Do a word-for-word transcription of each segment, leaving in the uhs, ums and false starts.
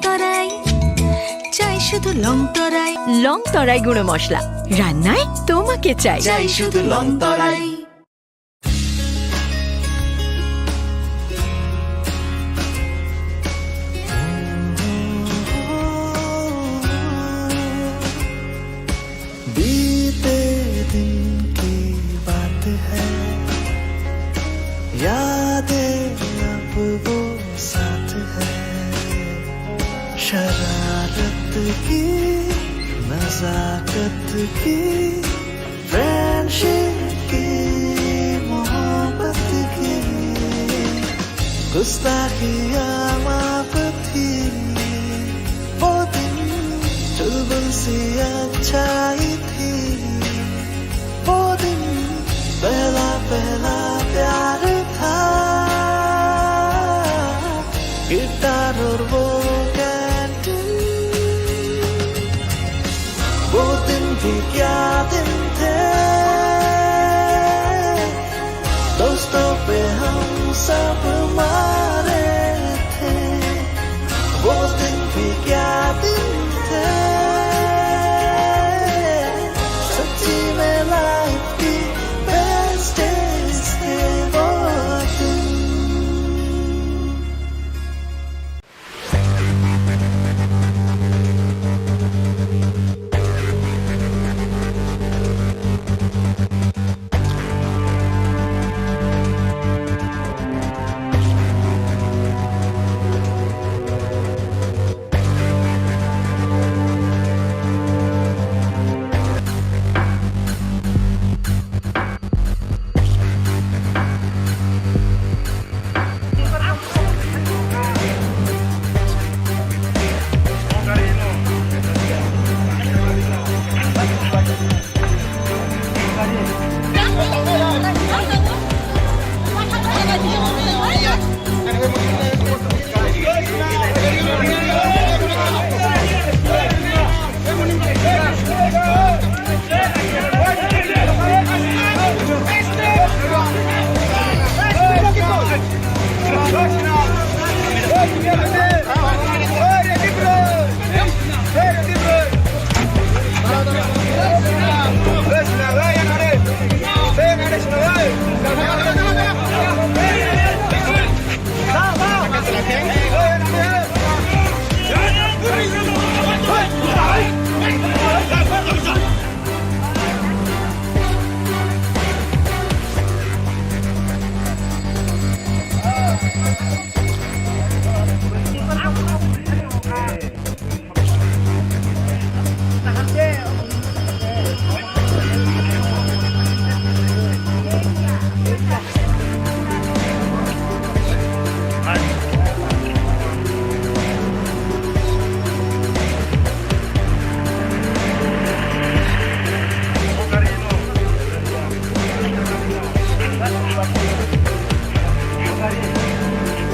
তরাই, চাই শুধু লং তরাই। লং তরাই গুঁড়ো মশলা, রান্নায় তোমাকে চাই। চাই শুধু লং তরাই। बीते दिन की बात है, यादें अब वो साथ है। शरारत की, नजाकत की, फ्रेंडशिप की, मोहब्बत की, गुस्ताखियाँ माफ थी। वो दिन चुलबुल सी अच्छाई थी। वो दिन पहला पहला प्यार था। गिटार और वो कैंटीन, वो दिन भी क्या दिन थे। दोस्तों पे हम सब मारे थे। वो दिन भी क्या दिन थे। सच्ची में लाइफ की बेस्ट डेज थे वो दिन।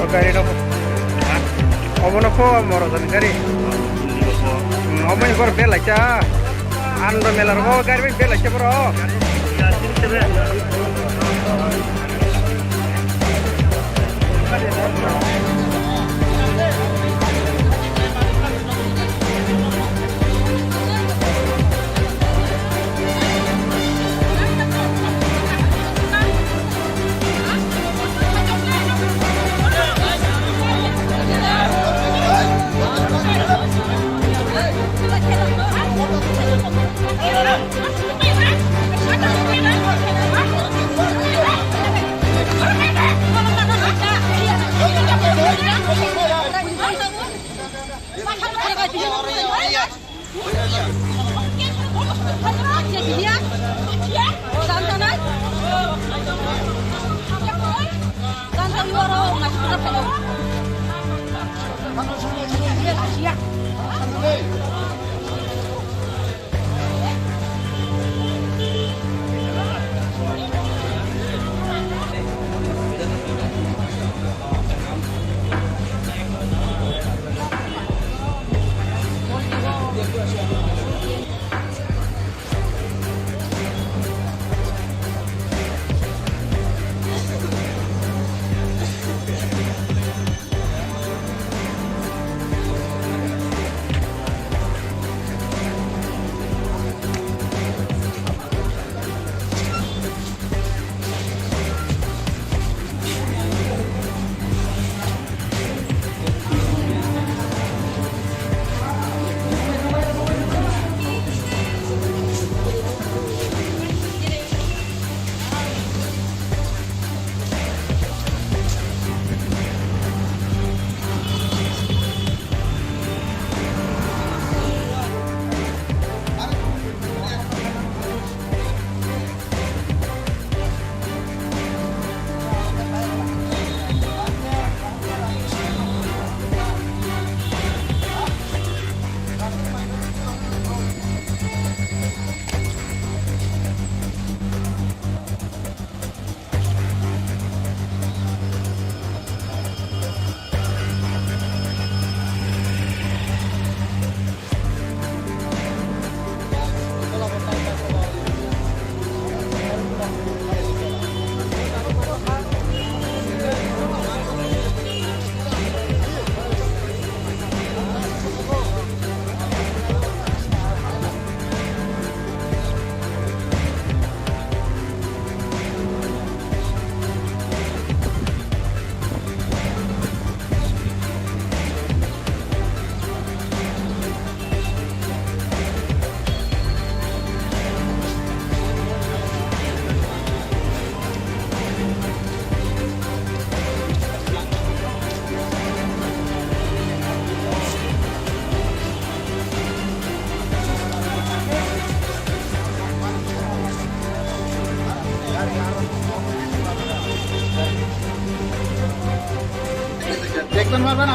O gari no. Obono pho moro jani gari. Hmm, obo ni bor belacha. Ando mela ro gari bai belacha boro.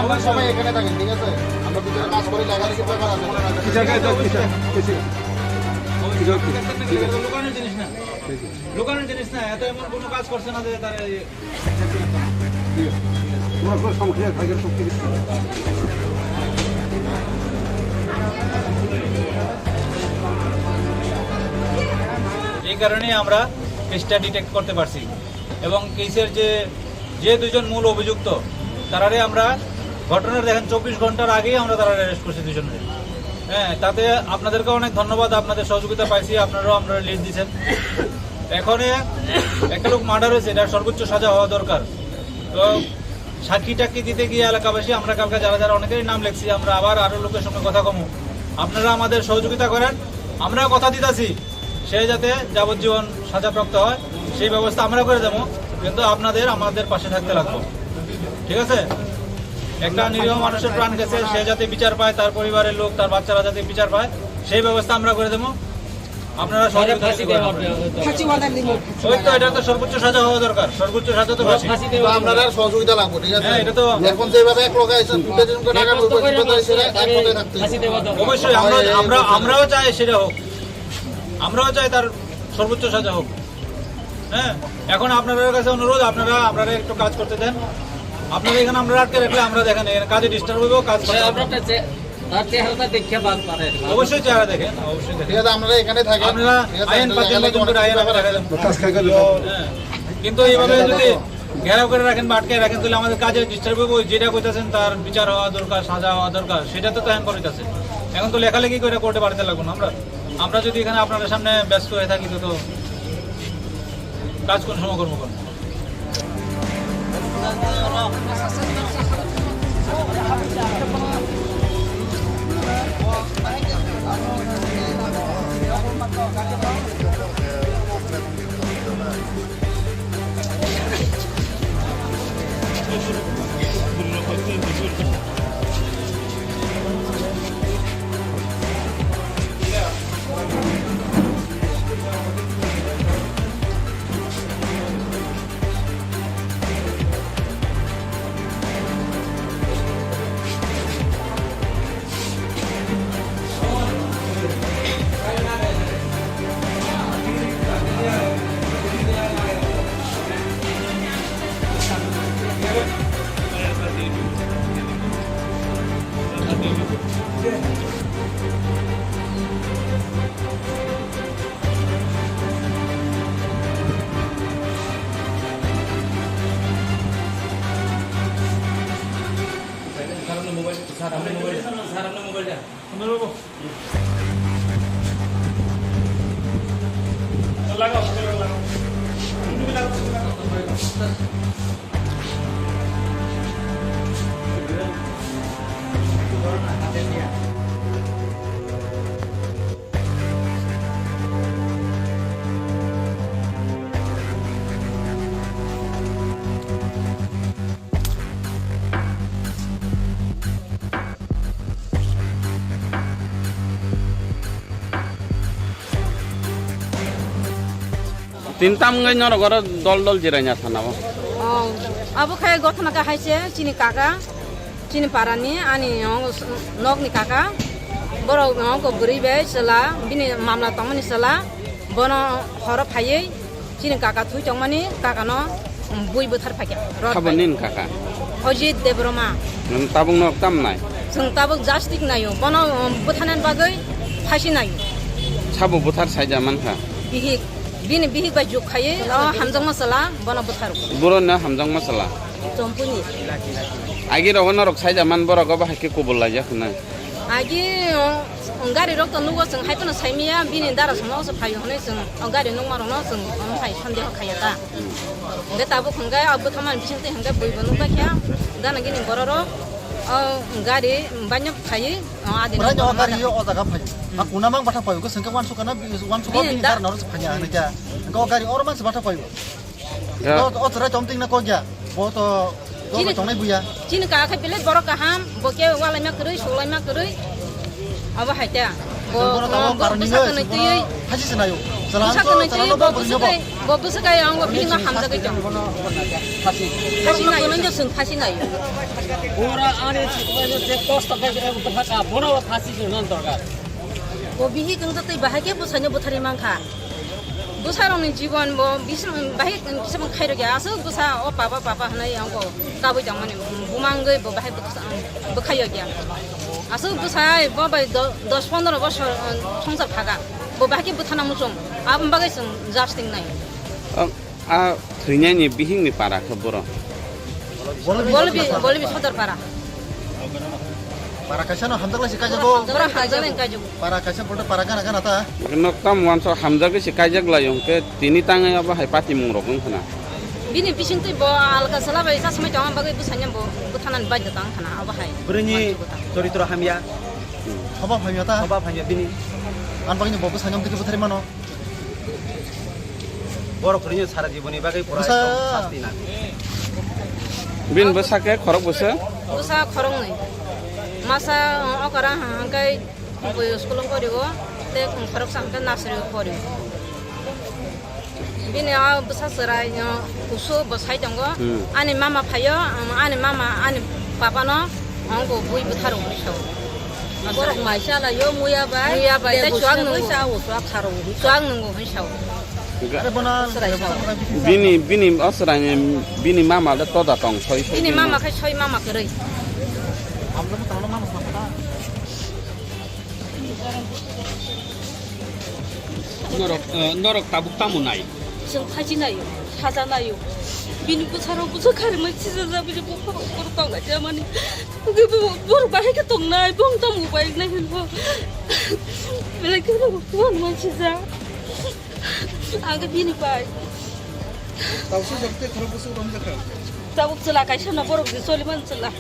আমরা সবাই এখানে থাকি, ঠিক আছে? আমরা ভিতরে কাজ করি, লেখালেখির ব্যাপার আছে। কিসের কাজ? কিসের? কিসের? কিসের? ঠিক আছে। লুকানোর জিনিস না। লুকানোর জিনিস না, এত এমন কোনো কাজ করছে না যে তারা এই ঠিক আছে। তোমরা কোনো সমস্যা থাকে, সব ঠিক আছে। এই কারণেই আমরা কেসটা ডিটেক্ট করতে পারছি এবং কেসের যে, যে দুইজন মূল অভিযুক্ত, তারারে আমরা ঘটনার দেখেন চব্বিশ ঘন্টার আগেই আমরা তারা অ্যারেস্ট করছি দুজনকে। হ্যাঁ, তাতে আপনাদেরকে অনেক ধন্যবাদ, আপনাদের সহযোগিতা পাইছি, আপনারাও আমরা লিড দিচ্ছেন। এখন একটা লোক মার্ডার হয়েছে, এটা সর্বোচ্চ সাজা হওয়া দরকার। তো সাক্ষী টাক্ষী দিতে গিয়ে এলাকাবাসী, আমরা কালকে যারা যারা অনেকেরই নাম লেখছি, আমরা আবার আরো লোকের সঙ্গে কথা কমু। আপনারা আমাদের সহযোগিতা করেন, আমরা কথা দিতাছি সে যাতে যাবজ্জীবন সাজাপ্রাপ্ত হয়, সেই ব্যবস্থা আমরা করে দেবো। কিন্তু আপনাদের আমাদের পাশে থাকতে লাগবো, ঠিক আছে? একটা নিরীহ মানুষের প্রাণ গেছে, সে যাতে বিচার পায়, তার পরিবারের লোক, তার বাচ্চারা যাতে বিচার পায়, সেই ব্যবস্থা আমরা করে দেবো। আপনারা সহযোগিতা ফাঁসি করবেন। দেওয়া হবে। ফাঁসি order দিব। ওই তো, এটা তো সর্বোচ্চ সাজা হওয়া দরকার, সর্বোচ্চ সাজা তো ফাঁসি। ফাঁসি তো দেওয়া হবে। আপনারা সহযোগিতা লাগবে, ঠিক আছে? হ্যাঁ, এটা তো এখন যেভাবে এক লোক আইসে, দুটো তিনটে টাকা নেটওয়ার্ক তো বলবে, করে সেটা দিছে, এক লোকে থাকতে। ফাঁসি দেওয়া দরকার। অবশ্যই আমরা, আমরা, আমরাও চাই সেটা হোক, আমরাও চাই তার সর্বোচ্চ সাজা হোক। হ্যাঁ, এখন আপনাদের কাছে অনুরোধ, আপনারা, আপনারা একটু কাজ করতে দেন। আপনারা এখানে আমরা আটকে রাখলে আমরা দেখেন এখানে কাজে ডিস্টার্ব হইব, কাজ করতে আমরা হবে। আপনার চে-, তার চেহারাটা দেখে বাদ পারে। অবশ্যই চেহারা দেখেন, অবশ্যই দেখেন। ঠিক আছে, আপনারা এখানে থাকেন। আপনারা ঠিক আছে, আইন আপনারা পাঁচজন এখানে পাঁচজন করে আইন অনেক আপনারা ব্যাপার আছে। রাখেন। কাজ খাই খাই তো, হ্যাঁ, কিন্তু এইভাবে যদি ঘেরাও করে রাখেন বা আটকে রাখেন, তাহলে আমাদের কাজে ডিস্টার্ব হইব। যেটা কইতাছেন তার বিচার হওয়া দরকার, সাজা হওয়া দরকার, সেটা তো এখন করিতেছে। এখন তো লেখালেখি করে কোর্টে বাড়িতে লাগবো না আমরা। আমরা যদি এখানে আপনাদের সামনে ব্যস্ত হয়ে থাকি, তো, তো কাজ কোন সময় করবো, কোন? স্যার, আপনার মোবাইল, স্যার, আপনার মোবাইলটা। Tin tam wngwi norok oro dol dol jiraina sana o. Oh, abo khe gothana khe hai se chini kaka, chini parani ani nokni kaka, borok nokgo bwrwi bai chwla, bini mamla tongmani chwla, bono horo phaiwi chini kaka thwi tongmani kakano, um, bui bwthar phaikha, rot Sabo bai. Nini kaka? Ojit Debbarma. Nwng tabuk norok tam nai? Chwng tabuk justice naio, bono, um, bwtharnani bagwi phasi naio. Sabo bwthar saija mankha? Bihik. Bini bihik bai juk khaiwi, o hamjakma chwla, bono bwthar. Borokno hamjakma chwla? Chompuni. Agi rogo norok saija man, borok obo hai khe kubul laijak hwnwi. Agi, o, gari rok to nugo chwng hai phano saimaya, bini dara sono se phaio hwnwi chwng, o, gari nukma rokno chwng, o, hai sandeho khaiya ta. Hwnkhe tabuk hwnkhe, o, bwtharmani bisingtwi hwnkhe buibo nukbaikha, gana gini borok rok, o, gari baino phaiwi, o, adi Bwrai nukma no gari rok. O jaga phai. Hmm. A kuna mang batha phai, hwnkhe chwngkhe wansukha na, wansukha bini bini da- dara no se phaiya hwnwi khe. Hwnkhe o gari oro mang se batha phai. Ya. O, o chwrai chom tingna kok ya. Bo to, bo chini, tongnai buya. Chini kaka khe belai borok kaham, bo khe walaima kwrwi, sulaima kwrwi. Abo hai ta. Bo, bo, bo bwsa kwnwi twiwi, phasi se nayo. Bwsa kwnwi twiwi bo bwsa kai, bo bwsa kai ang bo bihikno hamjagwi tongo. Phasi nayo. Phasi nayo. Phasi nayo. Ora ani je kosto khai je bwsa ka bono phasi se nan dorkar. Bo bihik wngtwi bahai khe bwsaino butharwi mankha. Bwsarokni jibon bo bisamung bahai kisa bo khairokya. Aswk bwsa o papa papa hwnwi ang bo kabui tongmani buma wngwi bo bahai bwkha-, bwkhaiyokya. Aswk bwsa ai bo bai do-, dos pondro bosor, um, songsar khaga. Bo bahai khe bwthana muchung. Aboni bagwi chwng judge tingnai. Ang, a thwinani bihikni para khe boro? Bolobi, Bolobi Sodor para. Para kaisa no hamjak lai se kaijago. Boro hamjak lai kaijago. Para kaisa bolte para gana gana ta. Nok tam wanso hamjak se kaijak lai hwnkhe tini tangwi abo hai patimung rok wng khna. Bini bising twi bo alka sala bai sa samai tong bagwi bwsanya bo bwthanan baidya tang khna abo hai. Bwrwini choritro hamya. Hoba phamya ta. Hoba phamya bini. Ang bagwi bo bwsanya twi bwthari mano. Borok kwrwino sara jiboni bagwi pura bwsa ekdom sasti nang. Bini bwsa khe khorok bwsa? Bwsa khoroknwi. Masa, uh, okra hwnkhe bui school-o poriwo, tei khoroksa hwnkhe nursery-o poriwo. Bini o bwsa chwrai, uh, kusu bo sai tongo. Hmm. Ani mama phaio, um, ani mama, ani papano, ang bo bui bwtharo hwnwi sao. Borok mai chalaio muya bai. Muya bai, tei chuak nungo. Sao, chuak kharo hwnwi sao. Chuak nungo hwnwi sao. Bini, bini o chwraini, bini mama le toda tong soi soi. Bini mama khai soi mama kwrwi. Norok, eh, norok tabuk tamo nai? Chwng phaji naio, saja naio. Bini bwsarok bwsa kharimai sijajak, bini buphang buphang tongnai jamani. Borok bahai khe tongnai, bong tamo bai nai hinbo. Belai khe rok kuan man sijak. Ang khe bini pai. Tabuk se jokte khorok bwswk romjakha. Tabuk chwla kaisa no borok je choliman chwla.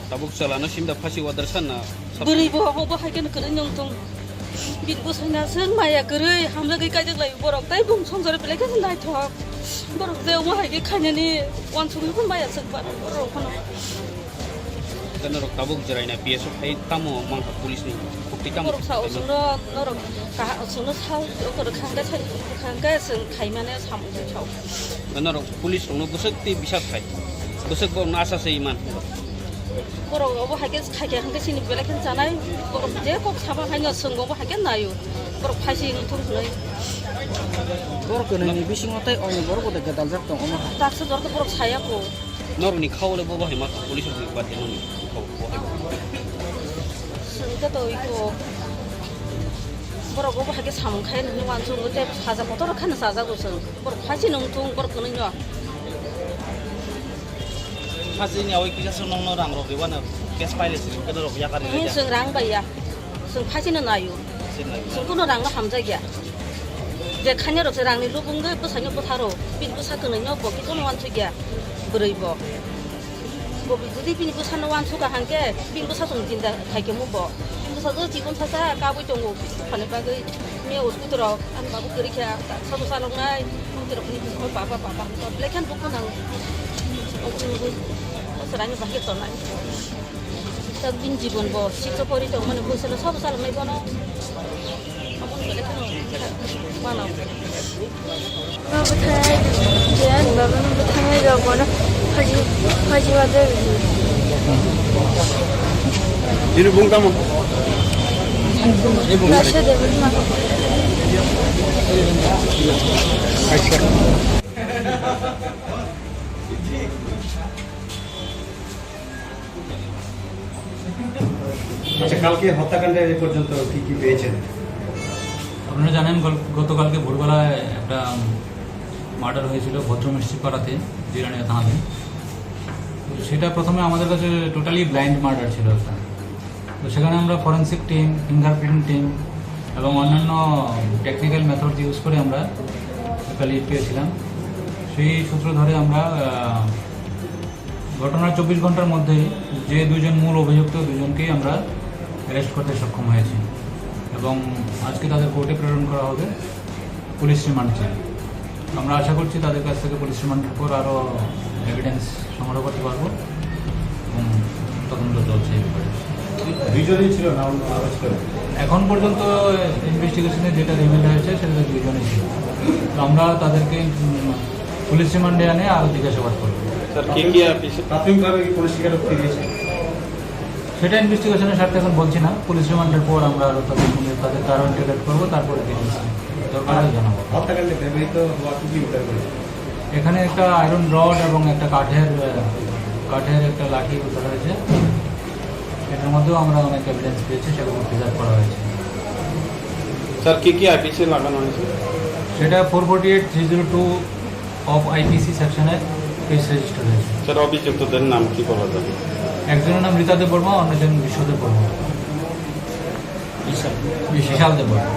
Tabuk chwla no simda phasi order sanna. Bwrwi bo obo hai khe kwrwi nung thung. Bini bwsai na swng maya kwrwi hamjagwi kaijak lai borok tai bung songsar belai khe naithok. Borok je omo hai khe khainani uansukmung maya swk borok phano. Norok tabuk jwraina P S O khai tamo mangkha police ni khukti tamo? Borok sao chwngno norok kaha chwngno sao okor khangkhe sai khangkhe chwng khaimane samung sao. Norok police rokno bwswk tei bisap khai. Bwswk bo wngno acha se iman. Borok obo hai khe khai khe hwnkhe chini belai khe chanai. Borok je kok saba hai no chwng obo hai khe naio. Borok phaisi wngthung hwnwi. Borok kwnwi ni bisingo tei oni borok bo de gadal jak tong omo hai. Taksa jora borok saya ko. Norokni khao le bo bahai ma police rokni bade norokni khao bo hai. Sengkhe to iko. Borok bo hai khe samung khai nini wansuk tei saja kotor khe no sajago chwng. Borok phaisi nung thung borok kwnwi no. Phaisi ni awai kisa se nongno rang rok ribana cash paile se khe norok yakar ni. Chwng rang bai ya. Chwng phaisi no naio. Chwng kuno rang no hamjak ya. Je khanya rok se rang ni lubung de bwsai no bwtharo. Bini bwsa kwnwi no bo khe kono wansuk ya. Bwrwi bo. Bo jodi bini bwsa no wansuk ka hangke bini bwsa chwng jinda khai khe mu bo. Bini bwsa do chikon sasa kabui tongo. Phani bagwi me hospital rok ani babu kwrwi kha. Sabo salok nai. Mungki rok ni bwsa papa papa. Lekhan dukho nang. Sara ni bahir tonai. Tak din jibon bo. Siksa pori tong mani bwsa no sabo salok nai bono. Baba bwthai, Jen, baba bwthai rok bono phaji, phaji ma de. Ini bung tamo? Rasa de bung ma. আচ্ছা, কালকে হত্যাকাণ্ডে এ পর্যন্ত কি কি পেয়েছেন? আপনারা জানেন, গল-, গতকালকে ভোরবেলায় একটা মার্ডার হয়েছিল ভদ্রমিষ্টি পাড়াতে, জিরানিয়া থানাতে। তো সেটা প্রথমে আমাদের কাছে টোটালি ব্লাইন্ড মার্ডার ছিল একটা। তো সেখানে আমরা ফরেন্সিক টিম, ফিঙ্গারপ্রিন্ট টিম এবং অন্যান্য টেকনিক্যাল মেথড ইউজ করে আমরা একটা লিড পেয়েছিলাম। সেই সূত্র ধরে আমরা, আহ, ঘটনার চব্বিশ ঘন্টার মধ্যেই যে দুজন মূল অভিযুক্ত, দুজনকেই আমরা অ্যারেস্ট করতে সক্ষম হয়েছি এবং আজকে তাদের কোর্টে প্রেরণ করা হবে পুলিশ রিমান্ড চেয়ে। আমরা আশা করছি তাদের কাছ থেকে পুলিশ রিমান্ডের পর আরও এভিডেন্স সংগ্রহ করতে পারবো এবং তদন্ত চলছে এই ব্যাপারে। দুইজনই ছিল না, অন্য আরো ছিল? এখন পর্যন্ত ইনভেস্টিগেশনে যেটা রিভিল হয়েছে, সেটা দুইজনই ছিল। তো আমরা তাদেরকে, উম, পুলিশ রিমান্ডে আনে আরো জিজ্ঞাসাবাদ করবো। স্যার, কি কি আর কিছু প্রাথমিকভাবে কি পুলিশ স্বীকারোক্তি দিয়েছে? সেটা ইনভেস্টিগেশনের স্বার্থে এখন বলছি না। পুলিশ রিমান্ডের পর আমরা আরো তাদের, তাদের কারণ ডিটেক্ট করবো, তারপরে ডিটেলস দরকার হলে জানাবো। হত্যাকাণ্ডে ব্যবহৃত হওয়া কি কি উদ্ধার করেছে? এখানে একটা আয়রন রড এবং একটা কাঠের, আহ, কাঠের একটা লাঠি উদ্ধার হয়েছে। এটার মধ্যেও আমরা অনেক এভিডেন্স পেয়েছি, সেগুলো প্রিজার্ভ করা হয়েছে। স্যার, কি কি আইপিসি লাগানো হয়েছে? সেটা four forty eight three zero two of IPC সেকশনে কেস রেজিস্টার হয়েছে। স্যার, অভিযুক্তদের নাম কি বলা যাবে? একজনের নাম রীতা দেববর্মা, অন্যজন বিশ্বদেব বর্মা। বিশাল। বিশাল Debbarma.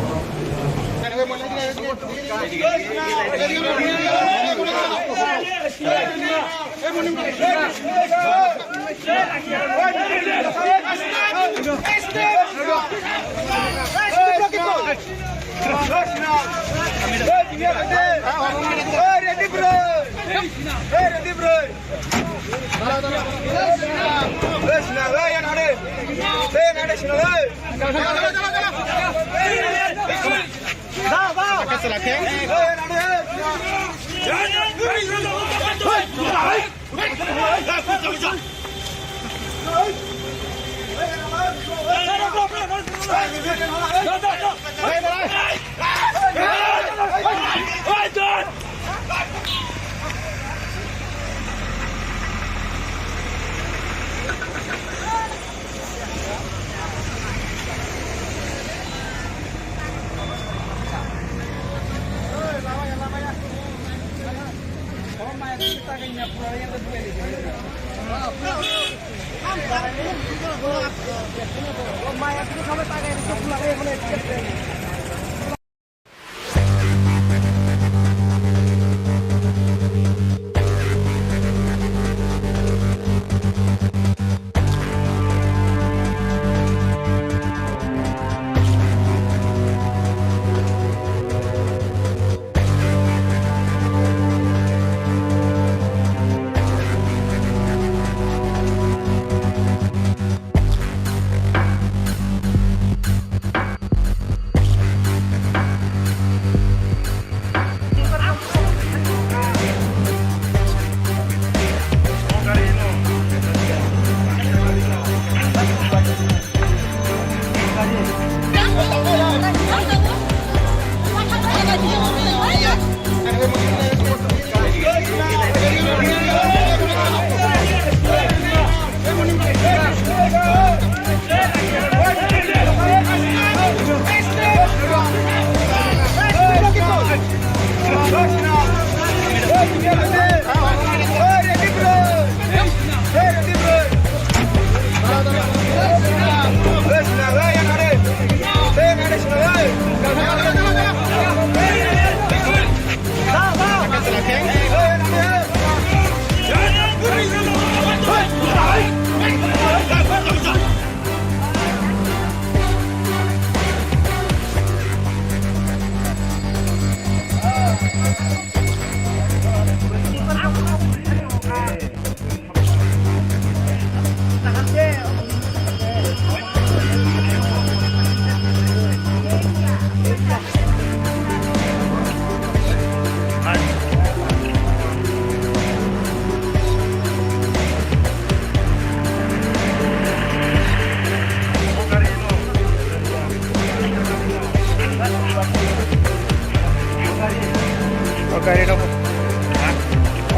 O gari no.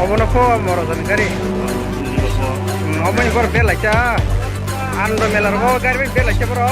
Obono kho moro jani gari. Obo ni bor belaita. Ando mela rogo gari bai belaita boro.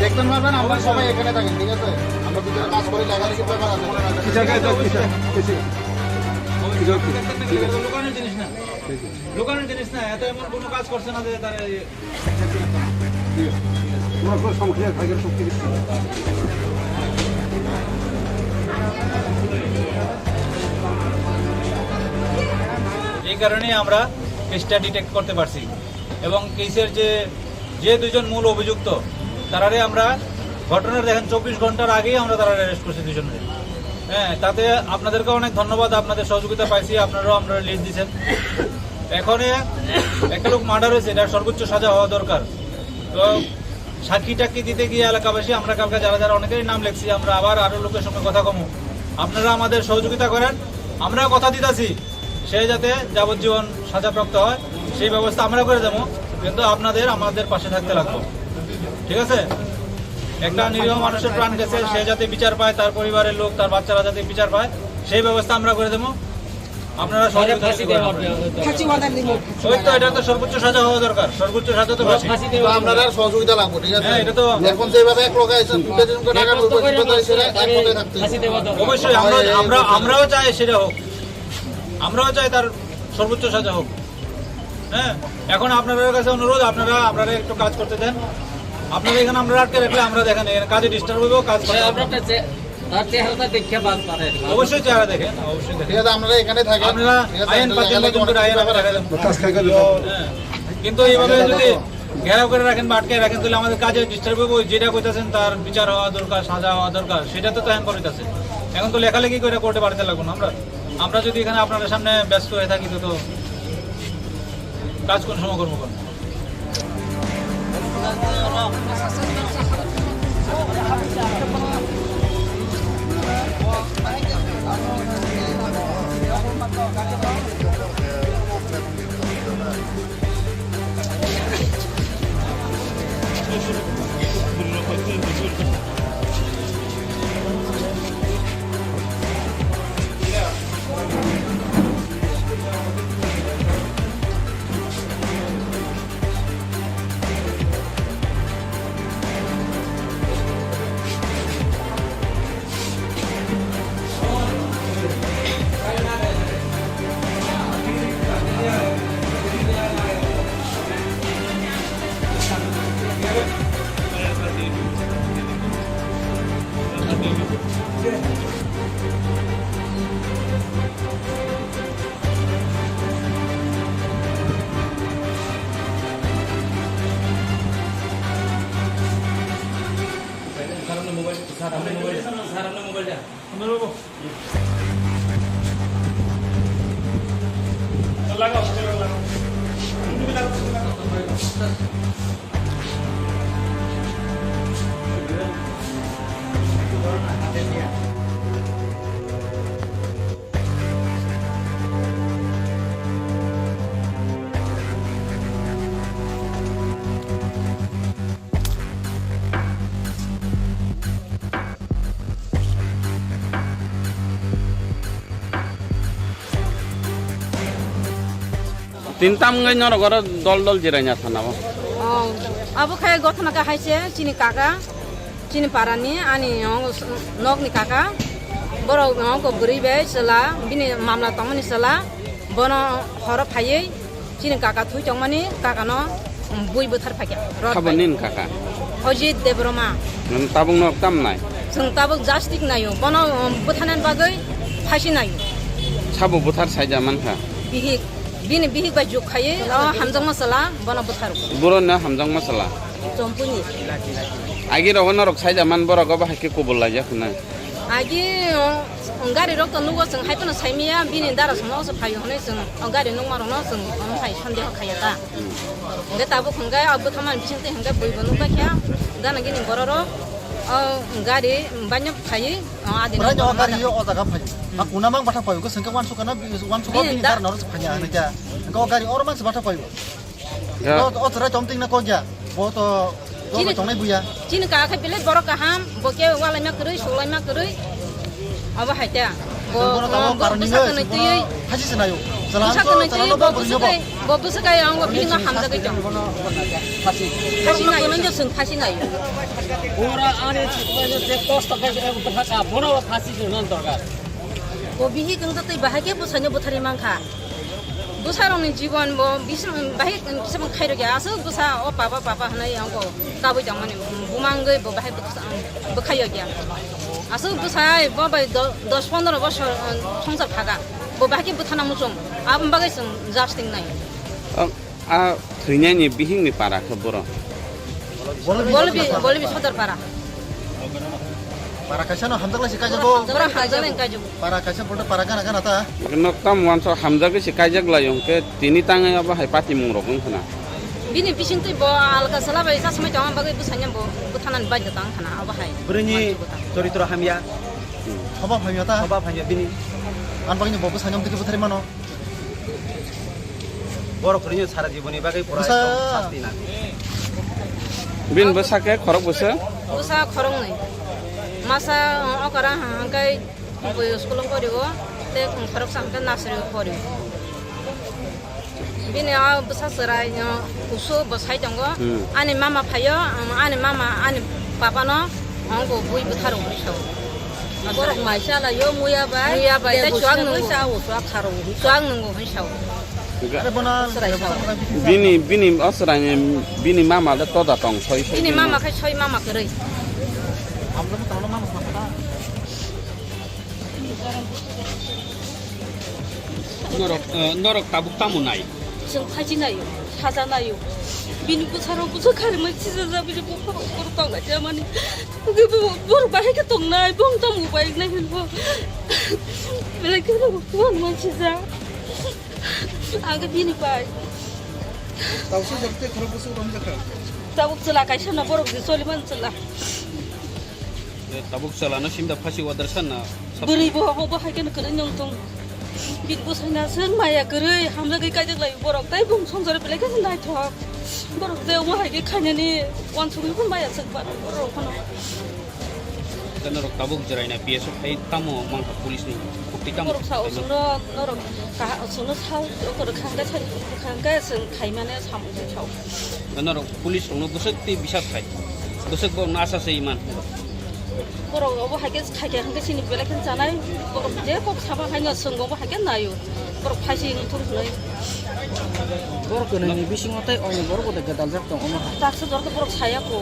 দেখতে পারবেন, আমরা সবাই এখানে থাকি, ঠিক আছে? আমরা ভিতরে কাজ করি, লেখালেখির ব্যাপার আছে। কিসের কাজ? কিসের? কিসের? কিসের? লুকানোর জিনিস না। লুকানোর জিনিস না, এত এমন কোনো কাজ করছে না যে তারা ইয়ে। তোমরা কোনো সংখ্যায় ভাগের শক্তি বেশি। এই কারণেই আমরা কেসটা ডিটেক্ট করতে পারছি এবং কেসের যে, যে দুইজন মূল অভিযুক্ত, তারারে আমরা ঘটনার দেখেন চব্বিশ ঘন্টার আগেই আমরা তারা অ্যারেস্ট করছি দুইজনকে। হ্যাঁ, তাতে আপনাদেরকে অনেক ধন্যবাদ, আপনাদের সহযোগিতা পাইছি, আপনারাও আমরা লিড দিচ্ছেন। এখন এ একটা লোক মার্ডার হয়েছে, এটা সর্বোচ্চ সাজা হওয়া দরকার। তো সাক্ষী টাক্ষী দিতে গিয়ে এলাকাবাসী, আমরা কালকে যারা যারা অনেকেরই নাম লেখছি, আমরা আবার আরো লোকের সঙ্গে কথা কমু। আপনারা আমাদের সহযোগিতা করেন, আমরা কথা দিতাছি সে যাতে যাবজ্জীবন সাজাপ্রাপ্ত হয়, সেই ব্যবস্থা আমরা করে দেবো, কিন্তু আপনাদের আমাদের পাশে থাকতে লাগবে, ঠিক আছে? একটা নিরীহ মানুষের প্রাণ গেছে, সে যাতে বিচার পায়, তার পরিবারের লোক, তার বাচ্চারা যাতে বিচার পায়, সেই ব্যবস্থা আমরা করে দেবো। আপনারা সহযোগিতা ফাঁসি করবেন। দেওয়া হবে। ফাঁসি অর্ডার দিব। ওই তো, এটা তো সর্বোচ্চ সাজা হওয়া দরকার, সর্বোচ্চ সাজা তো ফাঁসি। ফাঁসি তো দেওয়া হবে। আপনারা সহযোগিতা লাগবে, ঠিক আছে? হ্যাঁ, এটা তো এখন যেভাবে এক লোক আইছেন, দুইটা তিনটা টাকা এখন তো উপস্থিত করে আছে, সেটা এক লোকে থাকতে হবে। ফাঁসি দেওয়া দরকার। অবশ্যই আমরা, আমরা, আমরাও চাই সেটা হোক, আমরাও চাই তার সর্বোচ্চ সাজা হোক। হ্যাঁ, এখন আপনাদের কাছে অনুরোধ, আপনারা, আপনারা একটু কাজ করতে দেন। আপনারা এখানে আমরা আটকে রাখলে আমরা দেখেন এখানে কাজে ডিস্টার্ব হইব, কাজ করতে হ্যাঁ, পারবো না। আপনার কাছে তার চেহারাটা দেখে বাদ পারে। অবশ্যই চেহারা দেখেন, অবশ্যই দেখেন। ঠিক আছে, আপনারা এখানে থাকেন। আপনারা ঠিক আছে, আইন পাঁচ দিন লেখালেখি পর্যন্ত অনেক আইন ব্যাপার আছে। কাজ খাই গেলে তো। হ্যাঁ। কিন্তু এইভাবে যদি ঘেরাও করে রাখেন বা আটকে রাখেন, তাহলে আমাদের কাজে ডিস্টার্ব হইব। যেটা কইতাছেন তার বিচার হওয়া দরকার, সাজা হওয়া দরকার, সেটা তো এখন করিতাছে। এখন তো লেখালেখি করে কোর্টে পাঠাতে লাগবো না আমরা। আমরা যদি এখানে আপনাদের সামনে ব্যস্ত হয়ে থাকি, তো, তো কাজ কোন সময় করবো কোন? Tin tam wngwi norok oro dol dol jiraina thana o. Oh, abo khe gothana khe hai se chini kaka, chini parani ani nok ni kaka. Borok nok bwrwi bai chwla, bini mamla tongmani chwla, bono horo phaiwi chini kaka thui tongmani kakano bui bwthar phaikha. Rot Sabo bai. Nini kaka? Ojit Debbarma. Nwng tabuk nok tam nai? Chwng tabuk jastik naio, bono bwtharnani bagwi phasi naio. Sabo bwthar saija mankha? Bihik. Bini bihik bai juk khaiwi o hamjakma chwla bono bwtharo. Borokno hamjakma chwla? Chompuni. Agi rogo norok saija man borok obo hai khe kubul laijak hwnwi. Agi o gari rok to nugo chwng hai phano saimaya bini dara somo se phaio hwnwi chwng o gari nukma rokno chwng omo hai sondeho khaiya ta. Hwnkhe tabuk hwnkhe o bwtharmani bisingtwi hwnkhe buibo nukbaikha gana gini bororok o gari baino phaiwi o adino. Bwrani o gari o jaga phaio. A kuna mang batha phaio, hwnkhe chwngkhe wansukha na, wansukha bini bini da- dara norok se phanya hwnwi kha. Hwnkhe o gari oro mansi batha phaio. Ya. O, o chwrai tong tingna kok ya. Bo to, bo Chini, tongnai buya. Chini ka khe belai borok kaham, bo ke walaima kwrwi, sulaima kwrwi. Abo hai ta. Bo, Bono tamo bo, bo karon bwsa nini, kwnwi twiwi. Bono haji se nayo. Bwsa kwnwi twiwi, bo bwsa kai, bo bwsa kai ang bo bini hamjagwi tong. Phasi. Phasi nayo. Bono je chwng phasi nayo. Ora ani chukmani je kosto khai je bwthaka, bono phasi se non dorkar. Bo bihik wng twi bahai khe bwsaino bwtharwi mankha. Bwsarokni jibon bo bising bahai kisa khairokya, aswk bwsa o papa papa hwnwi angkho kabui tongmani bumangwi bo bahai bwkha-, bwkhaiyokya. Aswk bwsa bo bai do-, dos pondro bosor, um, songsar phaga, bo bahai khe bwthana muchung, aboni bagwi chwng jasting nai. Ang, a thwinani bihikni para khe boro? Bolbi, Bolbi, Bolbi Sodor para. Para kaisa no hamjak lai se kaijago. Para hamjak lai kaijago. Para kaisa bolto para gana gana ta. Nok tam wanso hamjak se kaijak lai hwnkhe tini tangai abo hai pati mung rok wng khna. Bini bising twi bo alka sala bai sa samai tong bagwi bwsanya bo bwthanani baidya tang khna abo hai. Bwrwini choritro hamya. Hoba hamya ta. Hoba hamya bini. An bagwi bo bwsanya mtwi bwthari mano. Borok kwrwino sara jiboni bagwi pura Bwsa- sasti nang. Bini bwsa khe khorok bwsa? Bwsa khoroknwi. Masa, uh, okra hangkai bui school-o porio, tei khoroksa hangkai nursery-o porio. Bini o bwsa chwrai, uh, kusu bwsai tongo. Hmm. Ani mama phaio, um, ani mama, ani papano Ang bo bui bwtharo bwrwi sao. Borok mai chalaio muya bai. Muya bai, tei chuak nungo. Sao, chuak kharo. Chuak nungo hwn sao. Are bono Chwrai sao. Bini, bini o chwraini, bini mama le toda tong soi soi. Bini mama khai soi mama kwrwi. Norok, eh, norok tabuk tamo nai? Chwng phaji naio, saja naio. Bini bwsarok bwsa kharimai sijajak, bini bupharok borok tong lai jamani. Borok bahai khe tongnai, bong tamo bai nai hwnbo. Belai khe borok kuan man sijak. Ang khe bini bai. Tausa jabte khorok bwswk romjakha? Tabuk chwla kaisa no borok je choliman chwla. Tabuk chwlano simda phasi order sanna. Bwrwi bo, bo hai kheno kwrwi nung tung. Bini bwsai na seng maya kwrwi, hamjagwi kaijak lai borok, tei bung songjari belai khe naithok. Borok je omo hai khe khainani uansugwi phano maya swk ba borok phano. Norok tabuk jwraina P S O khai tamo mankha police ni khukti tamo. Borok sa o chwngno, norok kaha o chwngno sa o kwrwi khangkhe sai khangkhe chwng khaimane samung se sao. Norok police rokno bwswk twi bisap khai. Bwswk borokno acha se iman. Borok obo hai khe khai khe hwnkhe chini belai khe chanai. Borok je kok saba hai no chwng obo hai khe naio. Borok phaisi wngthok hwnwi. Borok kwnwi ni bisingo tei oni borok bo daljak tong omo hai. Taksa jor khe borok saya kho.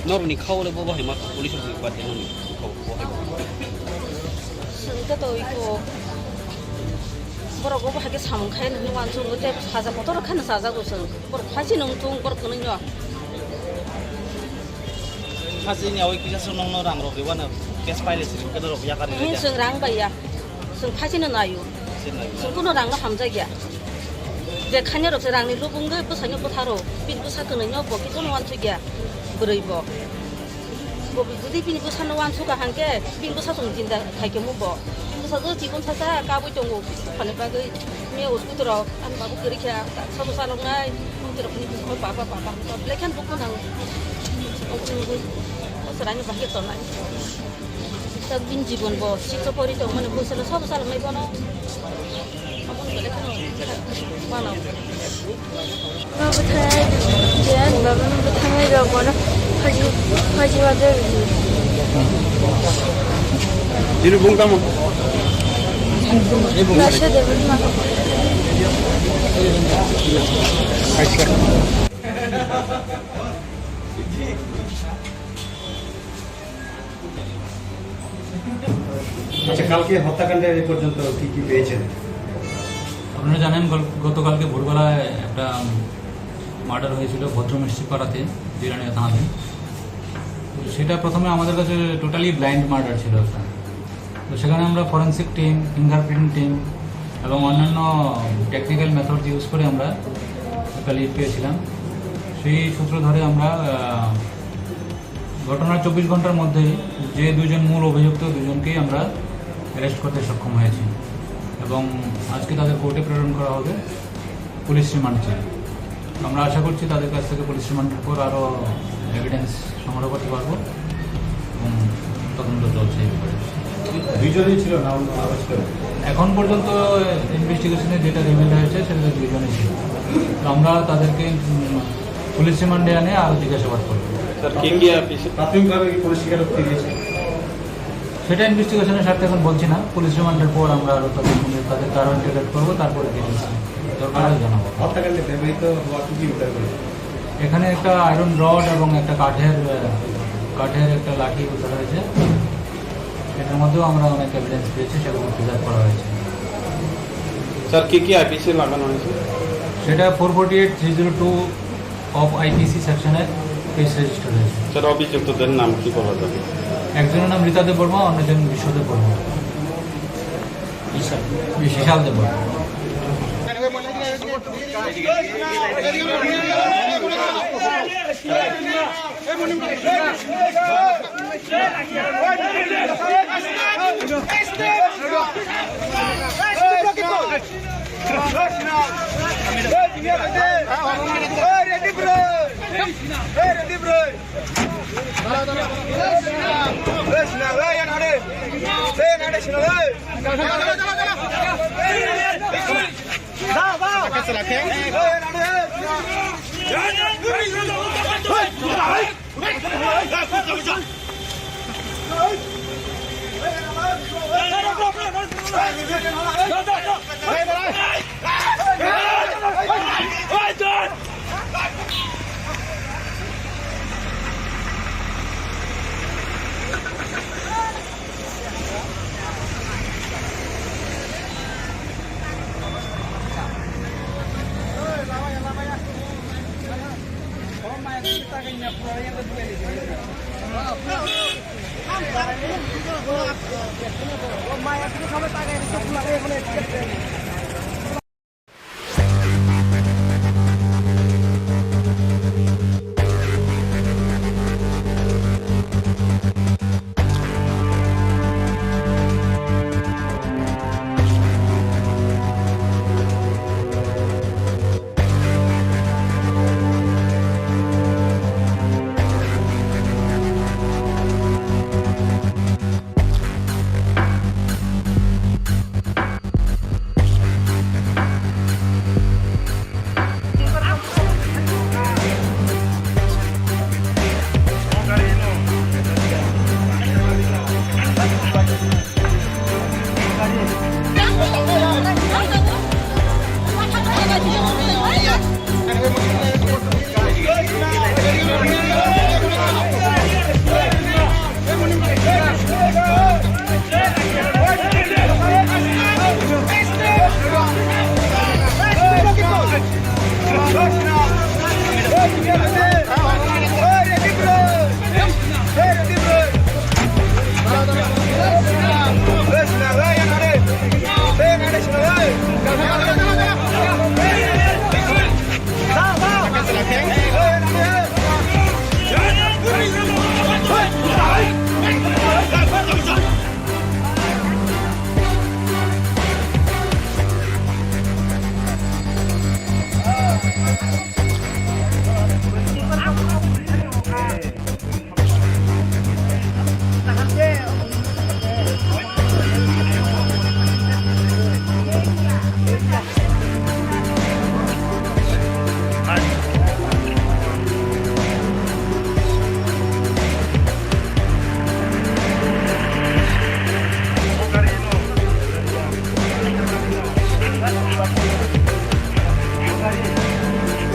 Norokni khao le bo bahai ma police rokni bad de noni khao bo hai. Chwng khe to iko borok obo hai khe samung khai nini uansuk tei saja kotor khe no chajago chwng. Borok phaisi nung tung borok kwnwi no. Phaisi ni awai kisa chwng nongno rang rok ribana cash paile chwng khe norok yakar ni. Chwng rang bai ya. Chwng phaisi no naio. Chwng kuno rang no hamjak ya. Je khanya rok se rang ni lubung ge bwsai no bwtha rw, bini bwsa kwnwi no bo kisa no uansuk ya bwrwi bo. Bo jodi bini bwsa no uansuk ka hang khe bini bwsa chwng jinda khai khe mu bo. Bini bwsa jo chikon sa sa kabui tongo, phani bagwi me o scooter rok ani babu kwrwi kha, sa bo salok nai, mungti rok ni bwsa papa papa, belai khan dukhu nango. O chwrai ni bahai tonai. Tabuk bini jibon bo sikha pori tongmani bwsalo sabo salwnai bono. Aboni belai kheno mano. Baba thai, je ani baba no bwthangnai rok bono phaji, phaji wajak. Ini bung kamu? Ini bung. Kaisa de bung ma. Kaisa. আচ্ছা, কালকে হত্যাকাণ্ডের এ পর্যন্ত কি কি পেয়েছেন? আপনারা জানেন, গল-, গতকালকে ভোরবেলায় একটা মার্ডার হয়েছিল ভদ্রমিষ্টি পাড়াতে, জিরানিয়া থানাতে। তো সেটা প্রথমে আমাদের কাছে টোটালি ব্লাইন্ড মার্ডার ছিল একটা। তো সেখানে আমরা ফরেন্সিক টিম, ফিঙ্গারপ্রিন্ট টিম এবং অন্যান্য টেকনিক্যাল মেথড ইউজ করে আমরা একটা লিড পেয়েছিলাম। সেই সূত্র ধরে আমরা, আহ, ঘটনার চব্বিশ ঘন্টার মধ্যেই যে দুইজন মূল অভিযুক্ত, দুজনকেই আমরা অ্যারেস্ট করতে সক্ষম হয়েছি এবং আজকে তাদের কোর্টে প্রেরণ করা হবে পুলিশ রিমান্ড চেয়ে। আমরা আশা করছি তাদের কাছ থেকে পুলিশ রিমান্ডের পর আরও এভিডেন্স সংগ্রহ করতে পারবো এবং তদন্ত চলছে এই ব্যাপারে। দুইজনই ছিল না অন্য আরও ছিল? এখন পর্যন্ত ইনভেস্টিগেশনে যেটা রিভিল হয়েছে সেটা দুইজনই ছিল। তো আমরা তাদেরকে, উম, পুলিশ রিমান্ডে এনে আরও জিজ্ঞাসাবাদ করবো। স্যার, কে কে আর পিছে? প্রাথমিকভাবে কি পুলিশ স্বীকারোক্তি দিয়েছে? সেটা ইনভেস্টিগেশনের স্বার্থে এখন বলছি না। পুলিশ রিমান্ডের পর আমরা আরও তাদের, তাদের কারণ ডিটেক্ট করবো, তারপরে ডিটেলস দরকার হলে জানাবো। হত্যাকাণ্ডে ব্যবহৃত হওয়া কি কি উদ্ধার করেছে? এখানে একটা আয়রন রড এবং একটা কাঠের, আহ, কাঠের একটা লাঠি উদ্ধার হয়েছে। এটার মধ্যেও আমরা অনেক এভিডেন্স পেয়েছি, সেগুলো প্রিজার্ভ করা হয়েছে। স্যার, কি কি আইপিসি লাগানো হয়েছে? সেটা four forty eight three zero two of IPC সেকশনের কেস রেজিস্টার হয়েছে। স্যার, অভিযুক্তদের নাম কি বলা যাবে? একজনের নাম রীতা দেববর্মা, অন্যজন বিশ্বদেব বর্মা। বিশাল। বিশাল Debbarma.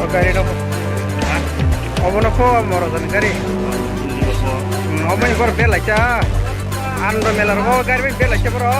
O gari no. Obono kho moro jani gari. Hmm, obo ni bor belai cha. Ando mela ro gari bai belai cha boro.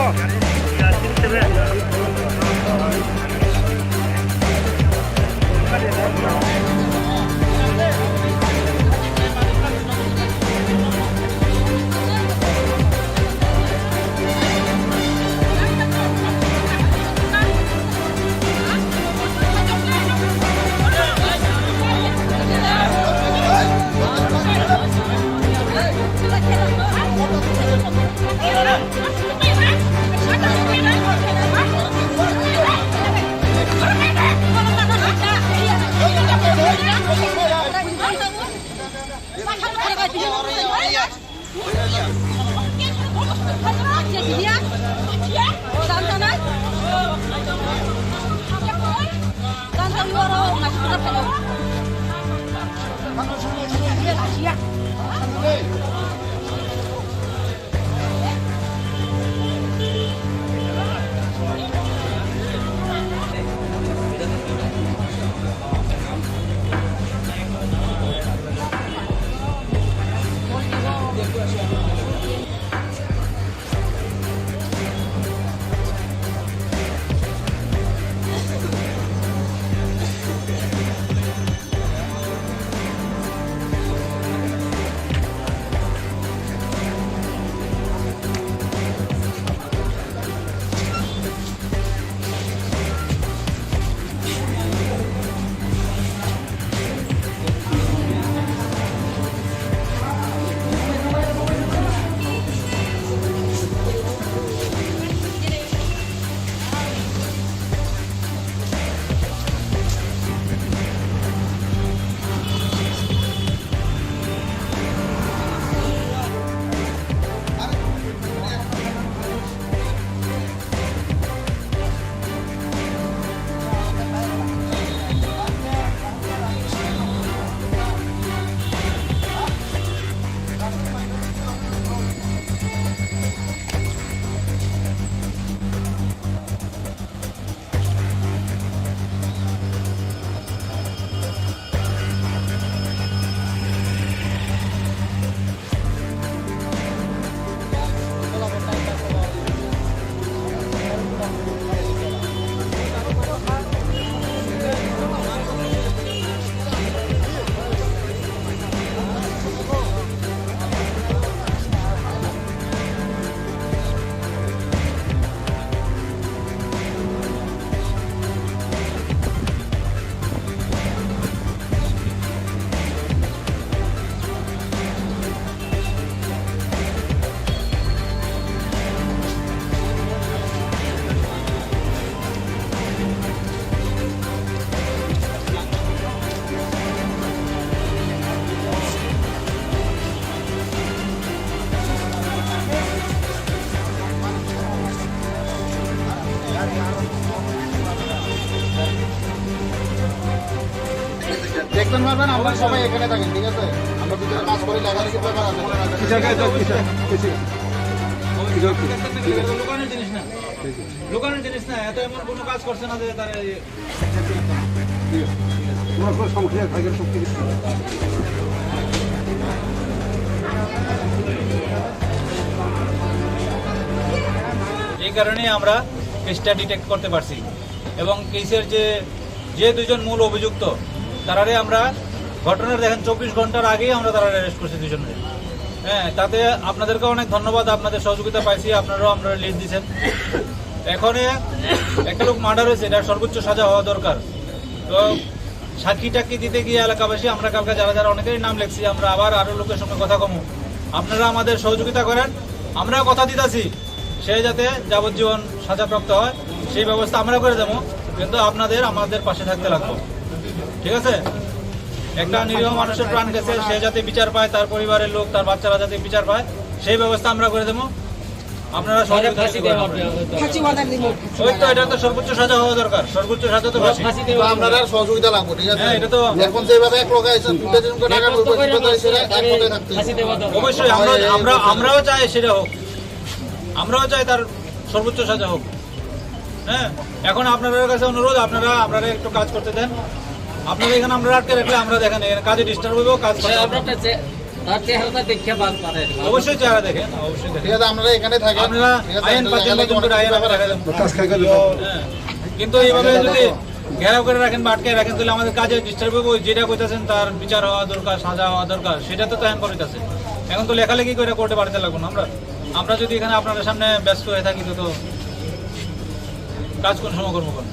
দেখবেন ভাবেন, আমরা সবাই এখানে থাকেন, ঠিক আছে? আমরা ভিতরে কাজ করি, লেখালেখির ব্যাপার আছে। কিসের কাজ? কিসের? কিসের? কিসের? ঠিক আছে। লুকানোর জিনিস না, লুকানোর জিনিস না। এত এমন কোনো কাজ করছে না যে তারা এই ঠিক আছে। ঠিক আছে। তোমার কোনো সমস্যা নেই, ভাইয়ের সব কিছু। এই কারণেই আমরা কেসটা ডিটেক্ট করতে পারছি এবং কেসের যে, যে দুইজন মূল অভিযুক্ত, তারারে আমরা ঘটনার দেখেন চব্বিশ ঘন্টার আগেই আমরা তারা অ্যারেস্ট করছি দুইজনকে। হ্যাঁ, তাতে আপনাদেরকে অনেক ধন্যবাদ, আপনাদের সহযোগিতা পাইছি, আপনারাও আমরা লিড দিচ্ছেন। এখন এ একটা লোক মার্ডার হয়েছে, এটা সর্বোচ্চ সাজা হওয়া দরকার। তো সাক্ষী টাক্ষী দিতে গিয়ে এলাকাবাসী, আমরা কালকে যারা যারা অনেকেরই নাম লেখছি, আমরা আবার আরো লোকের সঙ্গে কথা কমু। আপনারা আমাদের সহযোগিতা করেন, আমরা কথা দিতাছি সে যাতে যাবজ্জীবন সাজাপ্রাপ্ত হয়, সেই ব্যবস্থা আমরা করে দেবো। কিন্তু আপনাদের আমাদের পাশে থাকতে লাগবো, ঠিক আছে? একটা নিরীহ মানুষের প্রাণ গেছে, সে যাতে বিচার পায়, তার পরিবারের লোক, তার বাচ্চারা যাতে বিচার পায়, সেই ব্যবস্থা আমরা করে দেবো। আপনারা সহযোগিতা ফাঁসি করবেন। দেওয়া হবে। ফাঁসি order দিব। ওই তো, এটা তো সর্বোচ্চ সাজা হওয়া দরকার, সর্বোচ্চ সাজা তো ফাঁসি। ফাঁসি তো দেওয়া হবে। আপনারা সহযোগিতা লাগবে, ঠিক আছে? হ্যাঁ, এটা তো এখন যেভাবে এক লোক আইছে, দুইটা দিন করে টাকা এক লোক লুট করে করে, তারা সেটা এক তাদের মতে থাকতে ফাঁসি দেওয়া দরকার। অবশ্যই আমরা, আমরা, আমরাও চাই সেটা হোক, আমরাও চাই তার সর্বোচ্চ সাজা হোক। হ্যাঁ, এখন আপনাদের কাছে অনুরোধ, আপনারা, আপনারা একটু কাজ করতে দেন। আপনারা এখানে আমরা আটকে রাখলে আমরা দেখেন এখানে কাজে ডিস্টার্ব হইব, কাজ করতে হ্যাঁ, হবে। আপনার কাছে তার চেহারাটা দেখে বাদ পাঠায়। অবশ্যই চেহারা দেখেন, অবশ্যই দেখেন। ঠিক আছে, আপনারা এখানে থাকেন। আপনারা ঠিক আছে, আইন আপনারা পাঁচজন এখানে পাঁচজন করে আইন আমরা দেখা যাবে। কাজ খাই করে হ্যাঁ, কিন্তু এইভাবে যদি ঘেরাও করে রাখেন বা আটকে রাখেন, তাহলে আমাদের কাজে ডিস্টার্ব হবে। ওই যেটা কইতাছেন, তার বিচার হওয়া দরকার, সাজা হওয়া দরকার, সেটা তো তাই করিতেছে। এখন তো লেখালেখি করে কোর্টে পাঠাতে লাগবো না আমরা। আমরা যদি এখানে আপনাদের সামনে ব্যস্ত হয়ে থাকি, তো, তো কাজ কোন সময় করবো, কোন?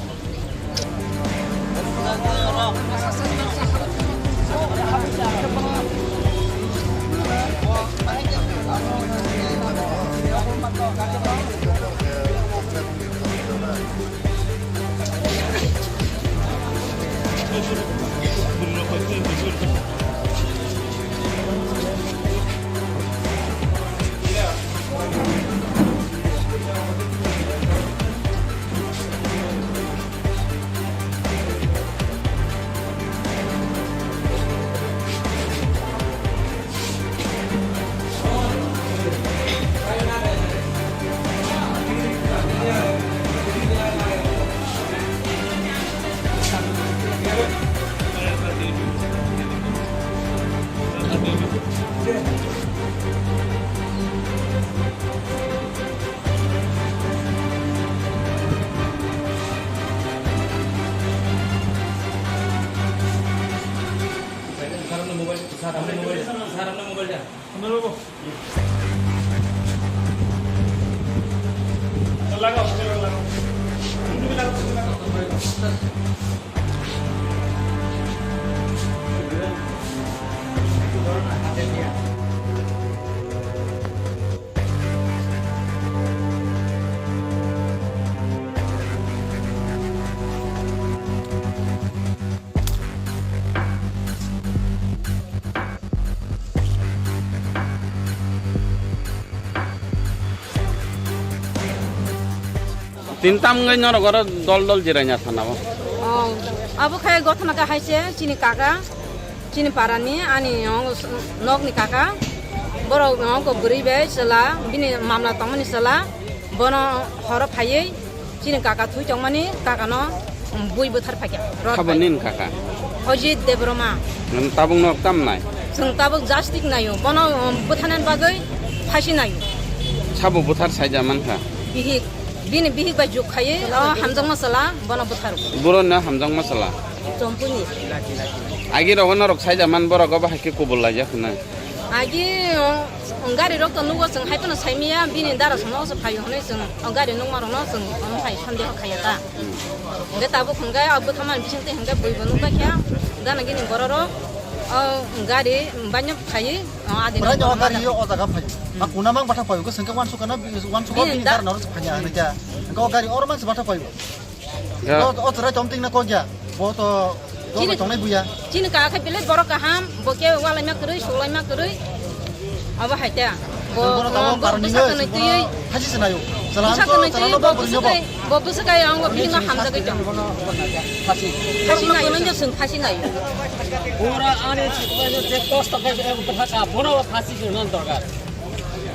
স্যার, আপনার মোবাইল, স্যার, আপনার মোবাইলটা। Tin tam wngwi norok oro dol dol jiraina sana o. Oh, abo khe gothana khe hai se chini kaka, chini parani, ani nokni kaka, borok nokgo bwrwi bai chwla, bini mamla tongmani chwla, bono horo phaiwi chini kaka thwi tongmani, kakano, um, bui bwthar phaikha. Rot Sabo bai. Nini kaka? Ojit Debbarma. Nwng tabuk norok tam nai? Chwng tabuk justice naio, bono, um, bwtharnani bagwi phasi naio. Sabo bwthar saija mankha? Bihik. Bini bihik bai juk khaiwi, o hamjakma chwla, bono bwtharo. Borokno hamjakma chwla? Chompuni. Agi rogo norok saija man, borok obo hai khe kubul laijak hwnwi. Agi, o, gari rok to nugo, chwng hai phano saimaya, bini dara sono se phaio hwnwi chwng, o, gari nukma rokno chwng, o, hai sondeho khaiya ta. Hwnkhe tabuk hwnkhe o bwtharmani bisingtwi hwnkhe buibo nukbaikha, gana gini bororok, o, gari baino phaiwi, o, adi Bwraido o gari o jaga phaio. A kuna mang batha phaio, hwnkhe chwngkhe wansukha na, wansukha bini bini da- dara norok se phaiya hwnwi khe. Hwnkhe o gari oro mang se batha phaio. Ya. O, o chwrai tongthing na kok ya. Bo to, bo Chini, bai tongnai buya. Chini kaka khe belai borok kaham, bo khe walaima kwrwi, sulaima kwrwi. Abo hai ta. Bo, Bono tamo bo karon bwsa nini, kwnwi twiwi. Bono hasi se nayo. Bwsa kwnwi twiwi, bo bwsa kai, bo bwsa kai ang bo bini no hamjagwi tong. Hasi. Hasi nayo, chwng hasi nayo. Pura ani je kosto khe bwthaka, bono hasi se non dorkar.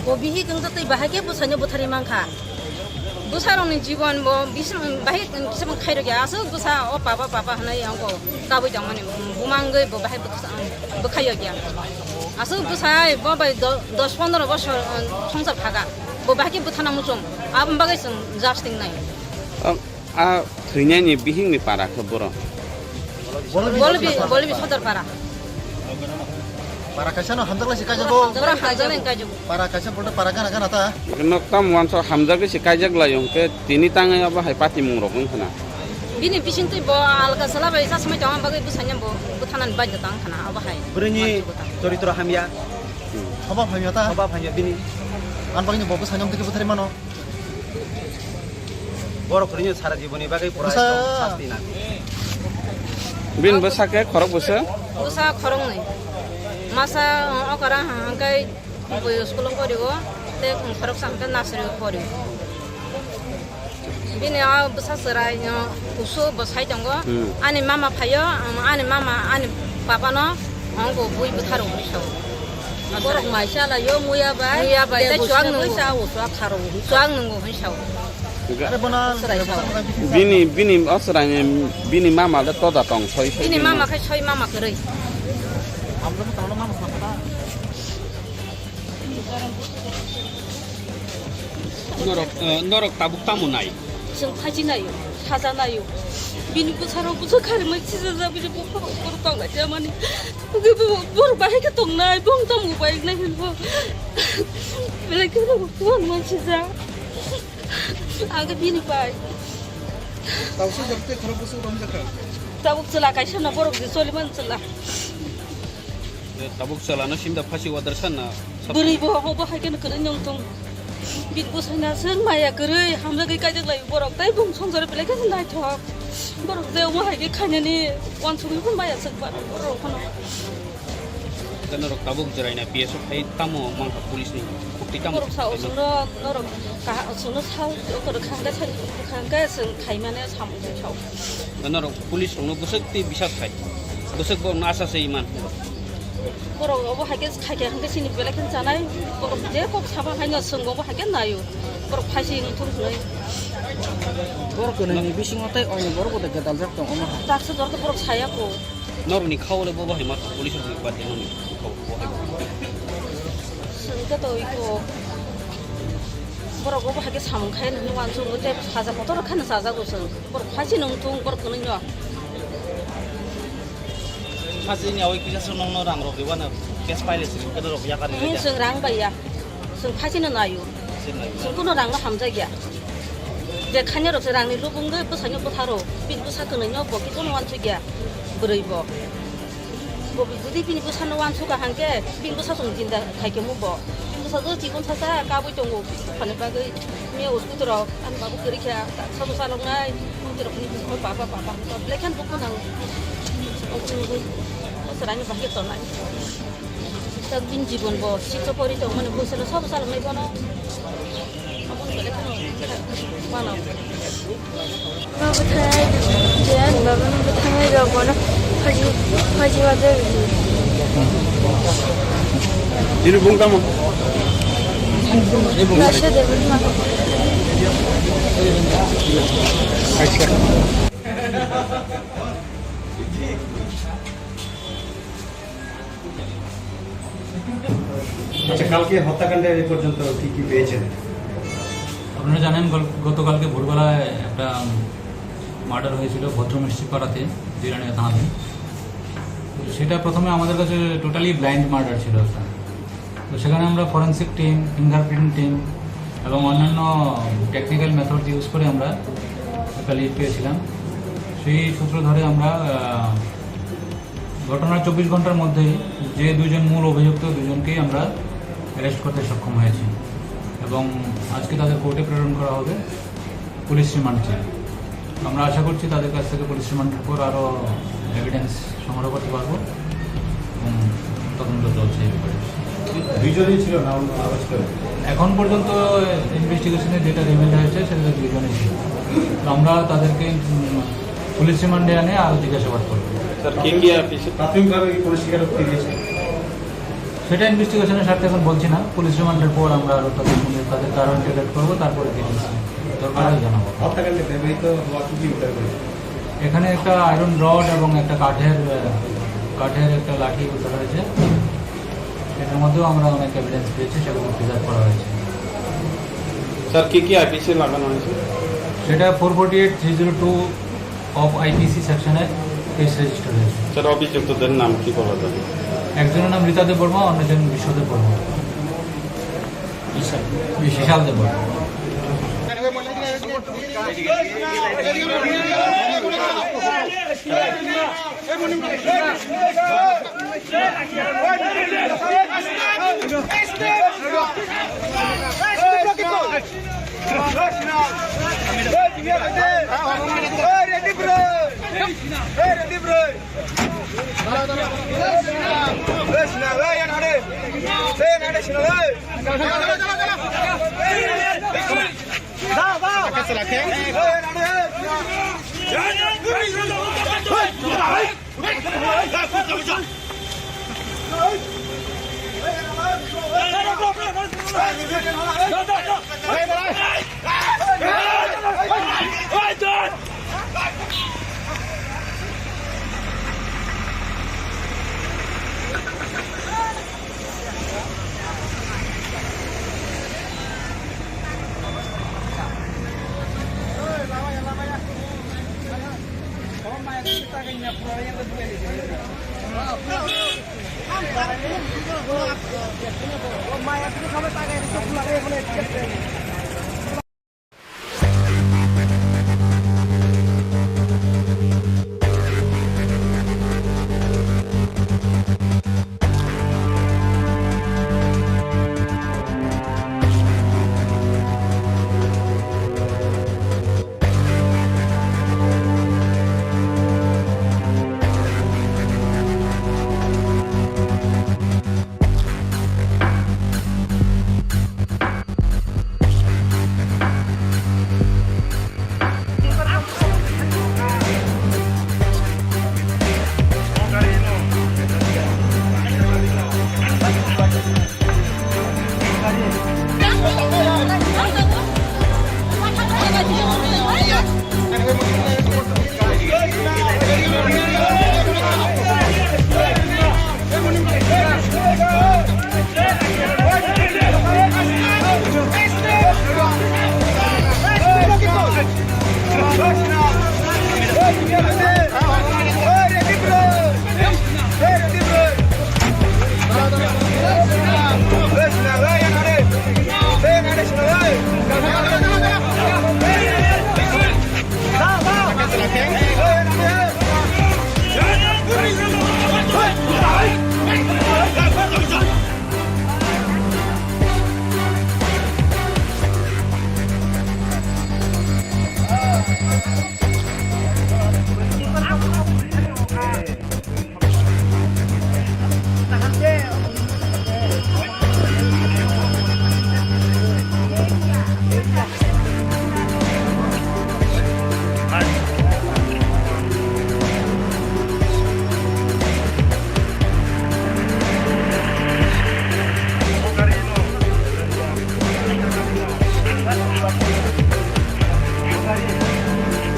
Bo bihik wng twi bahai khe bwsaino bwtharwi mankha. Bwsarokni jibon bo bising bahai kisa bo khairokya, aswk bwsa o papa papa hwnwi ongko kabui tongmani bumangwi bo bahai bwkha-, bwkhaiyokya. Aswk bwsa bo bai do-, dos pondro bosor, um, songsar khaga, bo bahai khe bwthana muchung, aboni bagwi chwng justice nai. Ang, a thwinani bihikni para khe boro? Bolbi, Bolbi Sodor para. Para kaisa no hamjak lai se kaijago. Boro hamjak lai kaijago. Para kaisa bolto para gana gana ta. Nok tam wanso hamjak se kaijak lai, hwnkhe tini tangwi abo hai patimung rok wng khna. Bini bisingtwi bo alka sala bai sa samai tong, bagwi bwsanya bo bwthanani baidya tang khna abo hai. Bwrwini choritro hamya. Hoba phaimya ta. Hoba phaimya bini. Ang bagwi bo bwsanya bwtharwi mano. Borok kwrwino sara jiboni bagwi pura Bwsa. Sasti nang. Bini bwsa khe khorok bwsa? Bwsa khoroknwi. Masa, uh, okra hangkai bui school o poriwo. Tei khoroksa hwnkhe nasri pori. Bini o bwsa chwrai, o, kusu bo sai tongo. Hmm. Ani mama phaio, um, ani mama, ani papa no, o, bo bui bwtharo hwnwi sao. Borok mai chalaio, muya bai. Muya bai, tei chuak nungo. Chuak nungo hwnwi sao. Chwrai sao. Bini, bini o chwraini, bini mama le toda tong, soi, soi. Bini mama khai soi mama kwrwi. Norok, eh, norok tabuk tamo nai? Chwng phachi naio, saja naio. Bini bwsarok bwsa kharimai sijajak, bini buphang borok tong naijak mani. Borok bahai khe tongnai, bong tamo bai nai hinbo. Belai khe borok kuwan man sijak. Ang khe bini pai. Tabuk se jabte khorok bwswk romjakha. Tabuk chwla kaisa no borok je choliman chwla. Tabuk chwla no simda phasi wadar san na. Bwrwi bo obo hai khe kwrwi nung tung. Bini bwsai na swng maya kwrwi hamjagwi kaijak lai borok tai bung songsar belai khe naithok. Borok je omo hai khe khainani wansugwi phun maya swk ba borok phano. Norok tabuk jwraina P S o khai tamo mangkha police ni khukti tamo. Borok sa osongno norok kaha osongno sa okoro khangga sa khangga swng khaimane samung sao. Norok police rokno bwswk twi bisas khai. Bwswk borokno acha se iman. Borok obo hai khe khai khe hwnkhe chini belai khe chanai. Borok je kok saba hai no swng obo hai khe naio. Borok phaisi wngthung hwnwi. Borok kwnwi ni bisingo tei oini borok bo daljak tong omo hai. Taksa jor khe borok saya ko. Norokni khao le bo bahai ma police rokni bade nokni khao bo bahai. Chwng khe to iko borok bo bahai khe samung khai nini wansuk tei saja kotor kheno chajago chwng. Borok phaisi nung thung borok kwnwi no. Phaisi ni awai kisa chwng nokno rang rok riwano cash paile chwng khe norok yakar ni. Chwng rang bai ya. Chwng phaisino naio. Chwng kuno rangno hamjakya. Je khainai rok se rangni lubung de bwsaino bwtharo. Bini bwsa kwnwi no bo khe kuno wansukya. Bwrwi bo. Bo jodi bini bwsano wansuka hangke bini bwsa chwng jinda khaikhe mu bo. Bini bwsa do chikon sasa kabui tongo. Phani bagwi miya uskuti rok ani babu kwrwi kha. Sabo saloknai. Mungki rok ni bwsa papa papa. Lekhan bukun ang. Chwraino bahai tonai. Tabuk bini jibon bo sikha pori tongmani bwsalo sabo salongnai bono. Aboni belai kheno mano. Baba thai, Jean baba no thangwi rok bono phaji, phaji wajak. Ini bung tamo? Rasa de bung ma. আচ্ছা, কালকে হত্যাকাণ্ডের এ পর্যন্ত কি কি পেয়েছেন? আপনারা জানেন, গল-, গতকালকে ভোরবেলায় একটা মার্ডার হয়েছিল ভদ্রমিষ্টি পাড়াতে, জিরানিয়া থানাধীন। তো সেটা প্রথমে আমাদের কাছে টোটালি ব্লাইন্ড মার্ডার ছিল একটা। তো সেখানে আমরা ফরেন্সিক টিম, ফিঙ্গারপ্রিন্ট টিম এবং অন্যান্য টেকনিক্যাল মেথড ইউজ করে আমরা একটা লিড পেয়েছিলাম। সেই সূত্র ধরে আমরা, আহ, ঘটনার চব্বিশ ঘন্টার মধ্যেই যে দুইজন মূল অভিযুক্ত, দুজনকেই আমরা অ্যারেস্ট করতে সক্ষম হয়েছি এবং আজকে তাদের কোর্টে প্রেরণ করা হবে পুলিশ রিমান্ড চেয়ে। আমরা আশা করছি তাদের কাছ থেকে পুলিশ রিমান্ডের পর আরও এভিডেন্স সংগ্রহ করতে পারবো এবং তদন্ত চলছে এই ব্যাপারে। দুইজনই ছিল না অন্য আরও ছিল? এখন পর্যন্ত ইনভেস্টিগেশনে যেটা রিভিল হয়েছে সেটা দুইজনই ছিল। তো আমরা তাদেরকে, উম, পুলিশ রিমান্ডে এনে আরও জিজ্ঞাসাবাদ করবো। স্যার, কে কে আর পিছে? প্রাথমিকভাবে কি পুলিশ স্বীকারোক্তি দিয়েছে? সেটা ইনভেস্টিগেশনের স্বার্থে এখন বলছি না। পুলিশ রিমান্ডের পর আমরা আরও তাদের সঙ্গে তাদের কারণ ডিটেক্ট করবো, তারপরে ডিটেলস দরকার হলে জানাবো। হত্যাকাণ্ডে ব্যবহৃত হওয়া কি কি উদ্ধার করেছে? এখানে একটা আয়রন রড এবং একটা কাঠের, আহ, কাঠের একটা লাঠি উদ্ধার হয়েছে। এটার মধ্যেও আমরা অনেক এভিডেন্স পেয়েছি, সেগুলো প্রিজার্ভ করা হয়েছে। স্যার, কি কি আইপিসি লাগানো হয়েছে? সেটা four forty eight, three zero two of IPC সেকশনে কেস রেজিস্টার হয়েছে। স্যার, অভিযুক্তদের নাম কি বলা যাবে? একজনের নাম রীতা দেববর্মা, অন্যজন বিশ্বদেব বর্মা। বিশাল। বিশাল Debbarma.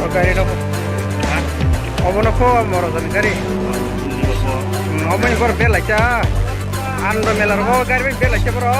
O gari rok. Obono kho moro jani gari. Hmm, omo ni bor bel lacha. Ando mela rogo gari bai bel lacha boro.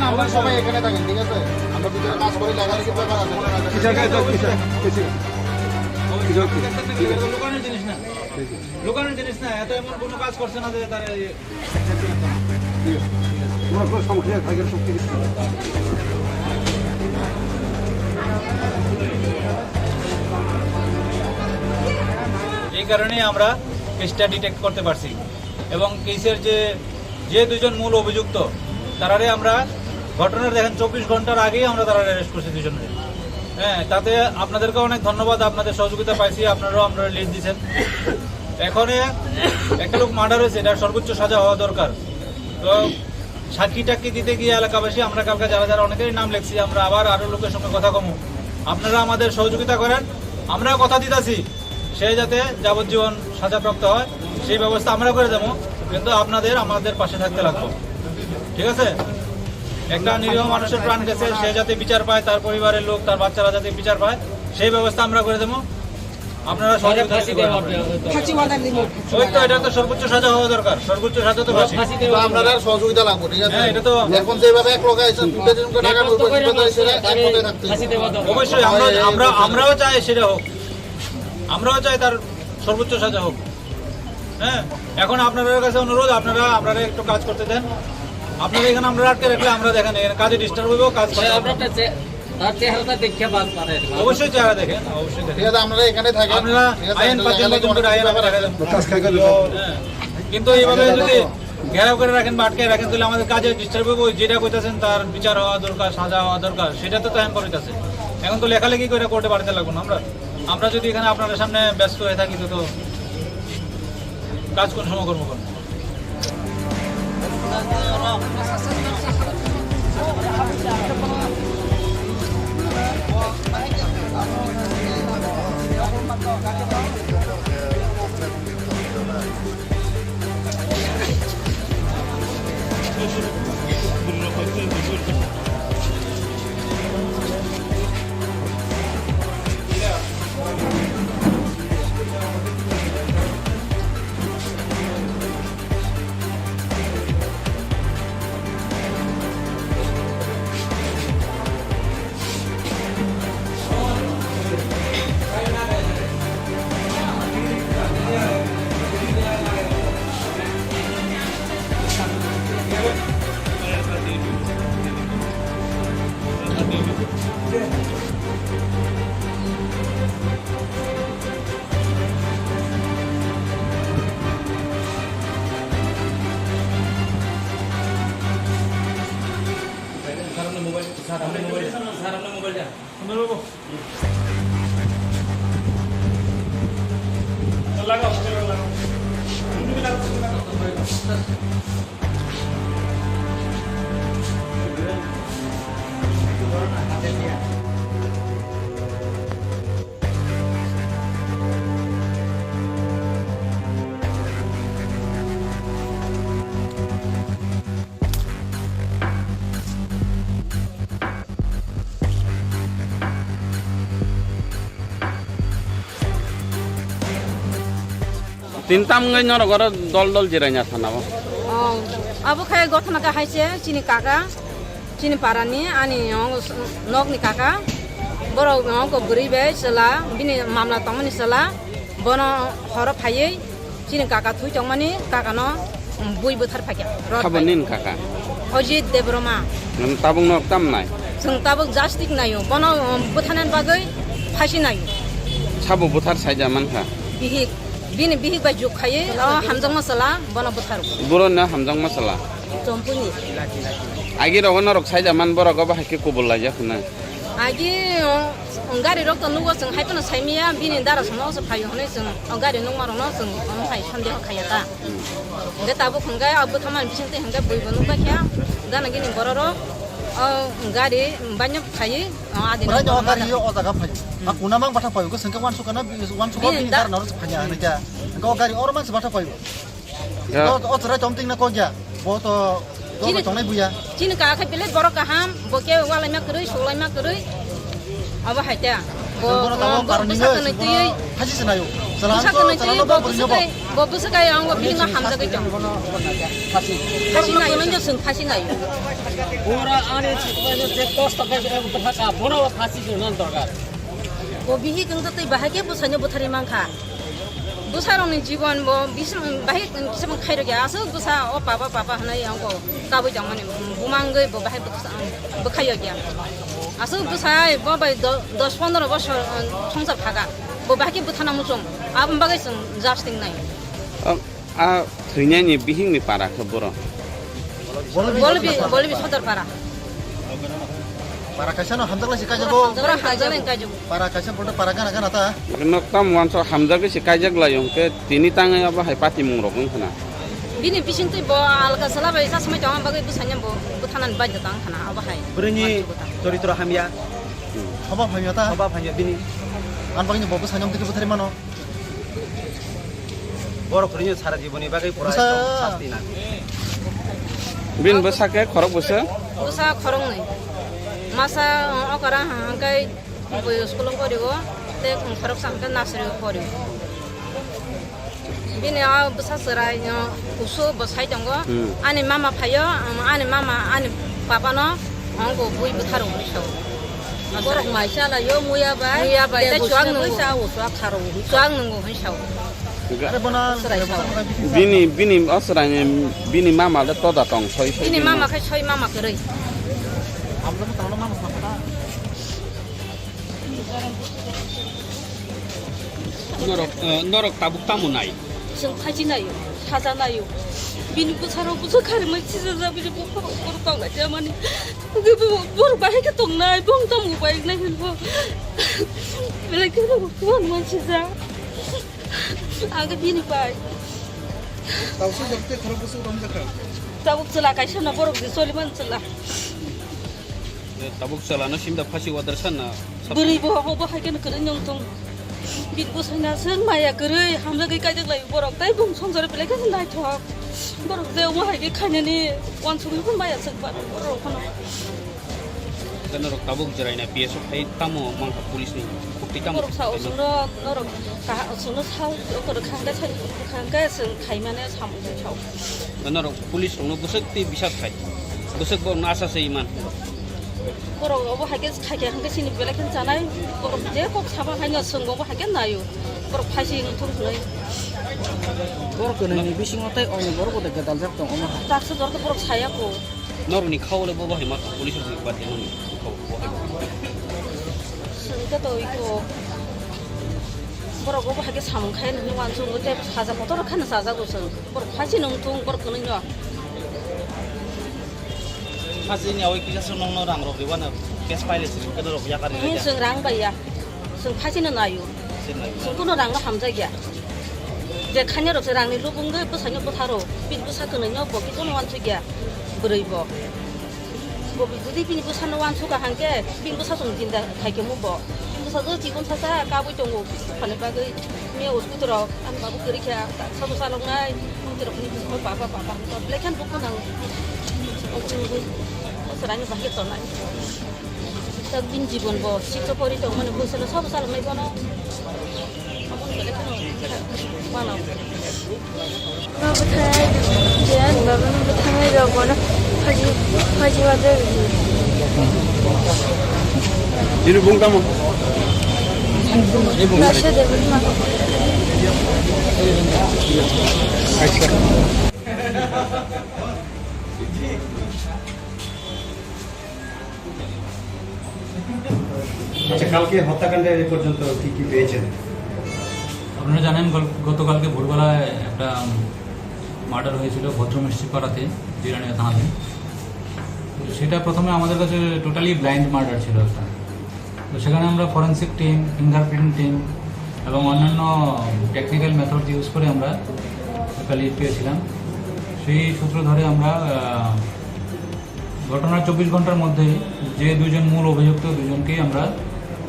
আমরা সবাই এখানে থাকেন, ঠিক আছে? আমরা ভিতরে কাজ করি, লেখালেখির ব্যাপার আছে। কিসের কাজ? কিসের? কিসের? কিসের? কি? লুকানোর জিনিস না। লুকানোর জিনিস না, এত এমন কোনো কাজ করছে না যে তারা এই তোমরা কোনো সংখ্যায় থাকের শক্তি কিছু নেই। এই কারণেই আমরা কেসটা ডিটেক্ট করতে পারছি এবং কেসের যে, যে দুজন মূল অভিযুক্ত, তারারে আমরা ঘটনার দেখেন চব্বিশ ঘন্টার আগেই আমরা তারা অ্যারেস্ট করছি দুজনকে। হ্যাঁ, তাতে আপনাদেরকে অনেক ধন্যবাদ, আপনাদের সহযোগিতা পাইছি, আপনারাও আমরা লিড দিচ্ছেন। এখন এ একটা লোক মার্ডার হয়েছে, এটা সর্বোচ্চ সাজা হওয়া দরকার। তো সাক্ষী টাক্ষী দিতে গিয়ে এলাকাবাসী, আমরা কালকে যারা যারা অনেকেরই নাম লেখছি, আমরা আবার আরো লোকের সঙ্গে কথা কমু। আপনারা আমাদের সহযোগিতা করেন, আমরা কথা দিতাছি সে যাতে যাবজ্জীবন সাজাপ্রাপ্ত হয়, সেই ব্যবস্থা আমরা করে দেবো। কিন্তু আপনাদের আমাদের পাশে থাকতে লাগবো, ঠিক আছে? একটা নিরীহ মানুষের প্রাণ গেছে, সে যাতে বিচার পায়, তার পরিবারের লোক, তার বাচ্চারা যাতে বিচার পায়, সেই ব্যবস্থা আমরা করে দেবো। আপনারা সহযোগিতা ফাঁসি যদি দেওয়া করেন। হবে, হয়তো। ফাঁসি অর্ডার দিব। ওই তো, এটা তো সর্বোচ্চ সাজা হওয়া দরকার, সর্বোচ্চ সাজা তো ফাঁসি। ফাঁসি তো দেওয়া হবে। আপনারা সহযোগিতা লাগবো, ঠিক আছে? হ্যাঁ, এটা তো এখন যেভাবে এক লোক আইছেন, দুটো তিনটা টাকা তত্ত্ব করে বলবো, মানুষ সেটা এক এটাই মতো থাকতে ফাঁসি দেওয়া দরকার। অবশ্যই আমরা, হ্যাঁ, আমরা, এটা তো আমরাও চাই সেটা হোক, আমরাও চাই তার সর্বোচ্চ সাজা হোক। হ্যাঁ, এখন আপনাদের কাছে অনুরোধ, আপনারা, আপনারা একটু কাজ করতে দেন। আপনারা এখানে আমরা আটকে রাখলে আমরা দেখেন এখানে কাজে ডিস্টার্ব হইব, কাজ করতে আমরা হবে। আপনার কাছে তার চেহারাটা দেখে বাদ পারে। অবশ্যই চেহারা দেখেন, অবশ্যই দেখেন। ঠিক আছে, আপনারা এখানে থাকেন। আপনারা ঠিক আছে, আইন আপনারা পাঁচজন এখানে পাঁচজন করে অনেক আইন ব্যাপার আপনারা আছে। দেখেন। কাজ খাই করে হ্যাঁ, কিন্তু এইভাবে যদি ঘেরাও করে রাখেন বা আটকে রাখেন, তাহলে আমাদের কাজে ডিস্টার্ব হইব। যেটা কইতাছেন তার বিচার হওয়া দরকার, সাজা হওয়া দরকার, সেটা তো টাইম পরে আছে। এখন তো লেখালেখি করে কোর্টে বাড়িতে লাগবো না আমরা। আমরা যদি এখানে আপনাদের সামনে ব্যস্ত হয়ে থাকি, তো, তো কাজ কোন সময় করবো কোন? স্যার, আপনার মোবাইল, স্যার, আপনার মোবাইলটা, স্যার, আপনার মোবাইলটা। Tin tam wngwi norok oro dol dol jiraina sana o. Oh, abo khe gothana khe hai se chini kaka, chini parani ani nok ni kaka. Borok nok bwrwi bai chwla, bini mamla tongmani chwla, bono horo phaiwi chini kaka thwi tongmani, kakano, um, bui bwthar phaikha, rot Sabo bai. Nini kaka? Ojit Debbarma. Nwng tabuk norok tam nai? Chwng tabuk justice naio, bono, um, bwtharnani bagwi phaisi naio. Sabo bwthar saija mankha? Bihik, bini bihik bai juk khaiwi, o hamjakma chwla bono bwtharo. Borokno hamjakma chwla? Chompuni. Agi rogo norok saija man, borok obo hai khe kubul laijak hwnwi. Agi, o, gari rok to nugo chwng hai phano saimaya, bini dara sono se phaio hwnwi chwng o gari nukma rokno chwng omo hai sandeho khaiya ta. Hwnkhe tabuk hwnkhe o bwtharmani bisingtwi hwnkhe buibo nukbaikha, gana gini borok rok o gari baino phaiwi o adino. Prai no gari o jaga phaio. A kuna mang batha phaio, hwnkhe chwngkhe wansukha na, wansukha bini dara norok phaiya hwnwi kha. Hwnkhe o gari oro mansi batha phaio. Ya. O, o chwrai tongthing na kok ya. Bo to, bo Chini, tongnai buya. Chini kaka khe belai borok kaham, bo khe walaima kwrwi, sulaima kwrwi. Abo hai ta. Bo, bono tamo bo karon bwsa ni kwnwi twiwi. Haji se nayo. Bwsa kwnwi twiwi, bo bwsa kwnwi. Bo bwswk kai ang bo bihikno hamjagwi tong. Phasi nai, manjo chwng phasi nai. Pura ani je kosto khe bwthaka bono phasi jona dorkar. Bo bihik wng twi bahai khe bwsaino bwtharwi mankha. Bwsarokni jibon bo bising bahai kisa khairokya aswk bwsa o papa papa hwnwi ang bo kabui tongmani bumangwi bo bahai bwkha yokya. Aswk bwsa bo bai do-, dos pondro bosor songsar khaga. Bo bahai khe bwthana muchung. Aboni bagwi chwng just wngnai. A, a thwinani bihikni para khe boro? Bolbi, Bolbi Sodor para. Para kaisa no hamjak lai se kaijago. Boro hamjak lai kaijago. Para kaisa bolto para gana gana ta. Nok tam wanso hamjak se kaijak lai hwnkhe tini tangwi abo hai patimung rok wng khna. Bini bising twi bo alka sala bai sa samai tong bagwi bwsanya bo bwthanan bajak tang khna abo hai. Bwrwini choritro hamya. Hoba hamya ta. Hoba hamya bini. An bagwi bo bwsanya twi bwthari mano. Borok kwrwino sara jiboni bagwi pura Bwsa. Sasti nang. Bini bwsa khe khorok bwsa? Bwsa khoroknwi. Masa, uh, okara hangkai bui school o poriwo, tei khoroksa hangkai nursery o poriwo. Bini o bwsa chwrai, uh, kusu bwsai tongo. Hmm. Ani mama phaio, um, ani mama, ani papa no. Ang bo bui bwtharo hwnwi sao. Borok mai chalaio muya bai. Muya bai, tei chuak nungo. Sao, chuak kharo hwnwi sao. Chuak nungo hwnwi sao. Are bono Aswrai sao. Bini, bini aswraini, bini mama le toda tong soi soi. Bini mama khai soi mama kwrwi. Amlo mo tanglo mama sakha. Norok, eh, norok tabuk tamo nai? Chwng phaji naio, saja naio. Bini bwsarok bwsa kharimai sijajak, bini bupharok borok tongnaijak mani. Borok bahai khe tongnai, bong tamo bai nai hwnbo. Belai khe borok kuan man sijak. Ang khe bini bai. Tausi jokte khorok bwswk romjakha. Tabuk chwla kaisa no borok je choliman chwla. Tabuk chwlano simda phasi order sanna. Bwrwi bo obo hai khe kwrwi nung thung. Bini bwsai na swng maya kwrwi hamjagwi kaijak lai borok tei bung songsar belai khe naithok. Borok je omo hai khe khainani uansugwi phun maya swk ba borok phano. Norok tabuk jwraina P S O khai tamo mangkha police ni khukti tamo. Borok sa osongno norok kaha osongno sa okor khangda sa khangda swng khaimane samung sao. Norok police rokno bwswk twi bisas khai. Bwswk borokno asa se iman. Borok obo hai khe khai khe hwnkhe chini belai khe chanai. Borok je kok saba hai no chwng bo hai khe naio. Borok phaisi wng thung hwnwi. Borok kwnwi ni bisingo tei oni borok bo de gedal jak tong omo hai. Taksa jor khe borok saya kho. Norokni khao le bo bahai ma police rokni bade norokni khao bo hai. Chwng khe to iko borok bo bahai khe samung khai nini uansuk tei saja kotor kheno chajago chwng. Borok phaisi nung thung borok kwnwi no. Phaisi ni awai kisa se nongno rang rok ribana cash paile se khe norok yakar ni. Chwng rang bai ya. Chwng phaisino naio. Chwng kuno rangno hamjakya. Je khainai rok se rangni lubungwi bwsaino bwtharo, bini bwsa kwnwino bo khe jono uansukya bwrwi bo. Bo jodi bini bwsano uansukha hwnkhe bini bwsa chwng jinda khaikhe mu bo. Bini bwsa je chikon sasa kabui tongo, phani bagwi miya uskuti rok ani babu kwrwi kha, sabo chaloknai, mungti rokni bwsa papa papa hwnkha belai kheno dukhu nango. Chwraino bahai tonai. Tak din jibon bo siksa pori tong mani bwsano sabo salomai bono. Aboni belai kheno mano. Baba thai jiyan baba no bwthangnai rok bono phaji phaji wajak. Ini bung tamo. Nasa de bung ma. Acha. আচ্ছা, কালকে হত্যাকাণ্ডের এ পর্যন্ত কি কি পেয়েছেন? আপনারা জানেন, গল-, গতকালকে ভোরবেলায় একটা মার্ডার হয়েছিল ভদ্রমিষ্টি পাড়াতে, জিরানিয়া থানাতে। তো সেটা প্রথমে আমাদের কাছে টোটালি ব্লাইন্ড মার্ডার ছিল একটা। তো সেখানে আমরা ফরেন্সিক টিম, ফিঙ্গারপ্রিন্ট টিম এবং অন্যান্য টেকনিক্যাল মেথড ইউজ করে আমরা একটা লিড পেয়েছিলাম। সেই সূত্র ধরে আমরা, আহ, ঘটনার চব্বিশ ঘন্টার মধ্যে যে দুইজন মূল অভিযুক্ত, দুজনকেই আমরা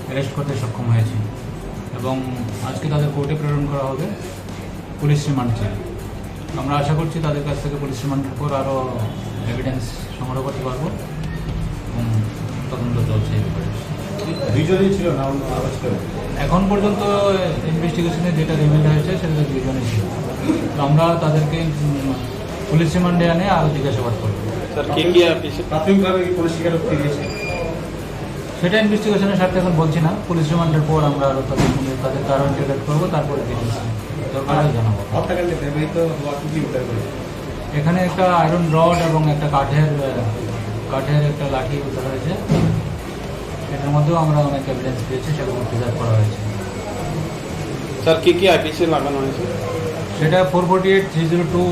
অ্যারেস্ট করতে সক্ষম হয়েছি এবং আজকে তাদের কোর্টে প্রেরণ করা হবে পুলিশ রিমান্ড চেয়ে। আমরা আশা করছি তাদের কাছ থেকে পুলিশ রিমান্ডের পর আরও এভিডেন্স সংগ্রহ করতে পারবো এবং তদন্ত চলছে এই ব্যাপারে। দুইজনই ছিল না, অন্য আরো ছিল? এখন পর্যন্ত ইনভেস্টিগেশনে যেটা রিভিল হয়েছে, সেটা দুইজনই ছিল। তো আমরা তাদেরকে, উম, পুলিশ রিমান্ডে আনে আরো জিজ্ঞাসাবাদ করবো। স্যার, কে কে আর পিছে? প্রাথমিকভাবে কি পুলিশ স্বীকারোক্তি দিয়েছে? সেটা ইনভেস্টিগেশনের স্বার্থে এখন বলছি না। পুলিশ রিমান্ডের পর আমরা আরো তাদের, তাদের কারণ ডিটেক্ট করবো, তারপরে ডিটেলস দরকার হয় জানাবো। হত্যাকাণ্ডে ব্যবহৃত হওয়া কি কি উদ্ধার করেছে? এখানে একটা আয়রন রড এবং একটা কাঠের, আহ, কাঠের একটা লাঠি উদ্ধার হয়েছে। এটার মধ্যেও আমরা অনেক এভিডেন্স পেয়েছি, সেগুলো প্রিজার্ভ করা হয়েছে। স্যার, কি কি আইপিসি লাগানো হয়েছে? সেটা four forty eight three zero two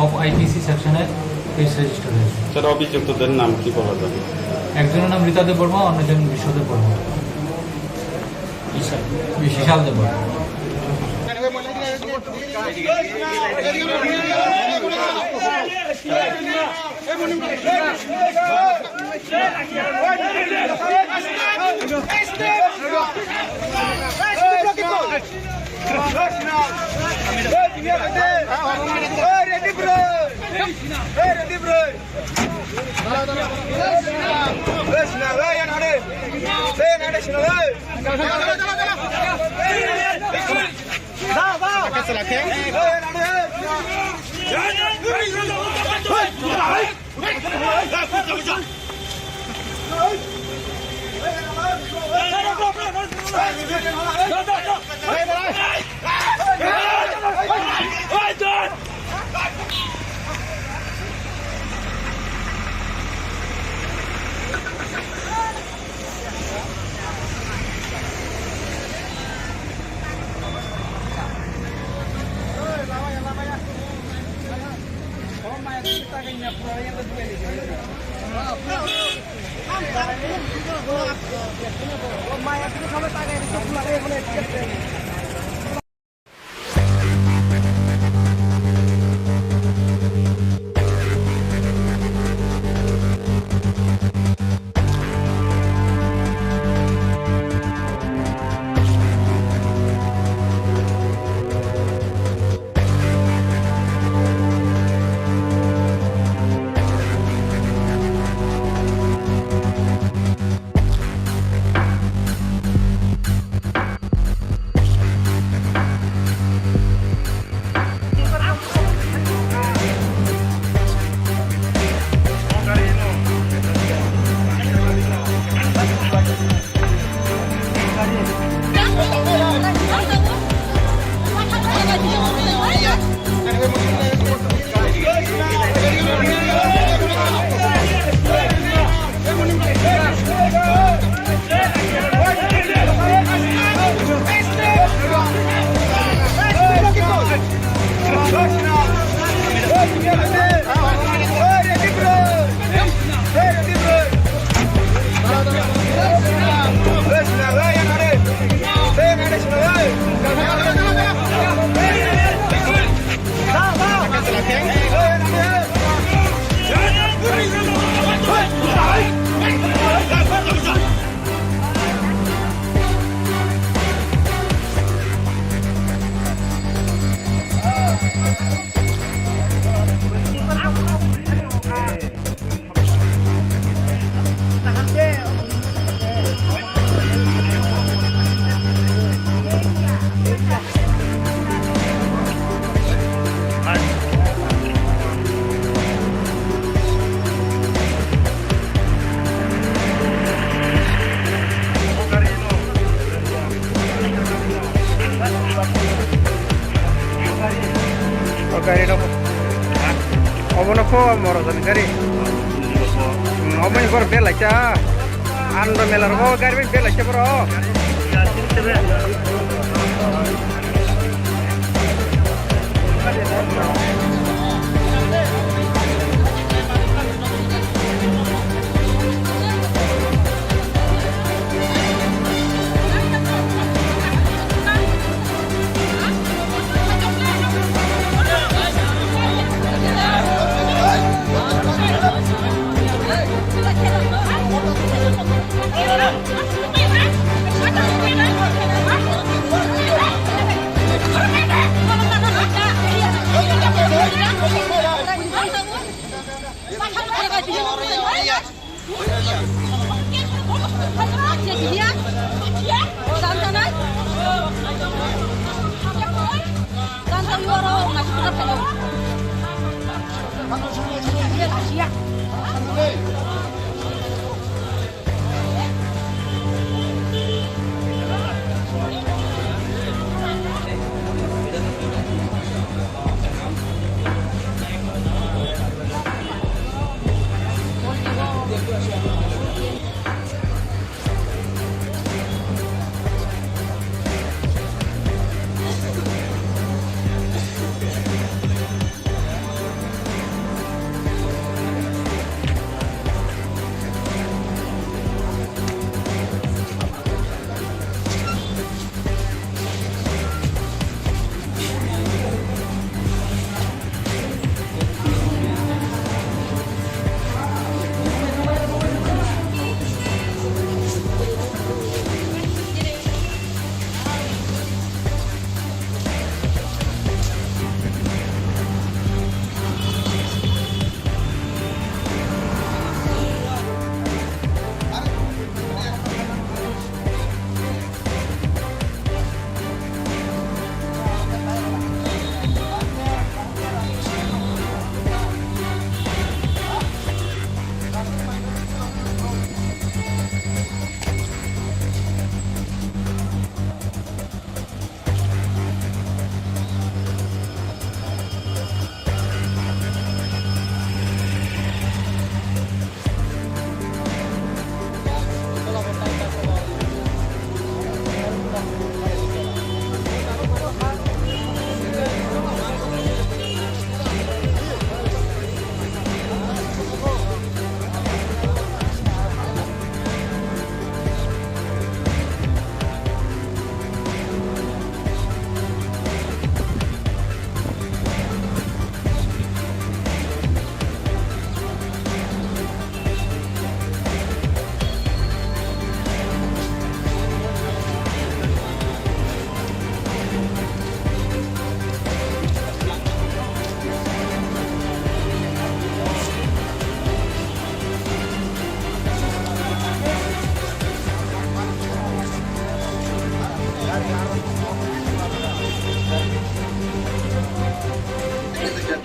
of IPC সেকশনের কেস রেজিস্টার হয়েছে। স্যার, অভিযুক্তদের নাম কি বলা যাবে? একজনের নাম রীতা দেববর্মা, অন্যজন বিশ্বদেব বর্মা। বিশাল। বিশাল Debbarma. O gari no. Obono pho morok jani gari. Hmm, obo ni borok belacha. Ando mela rogo gari bai belacha borok.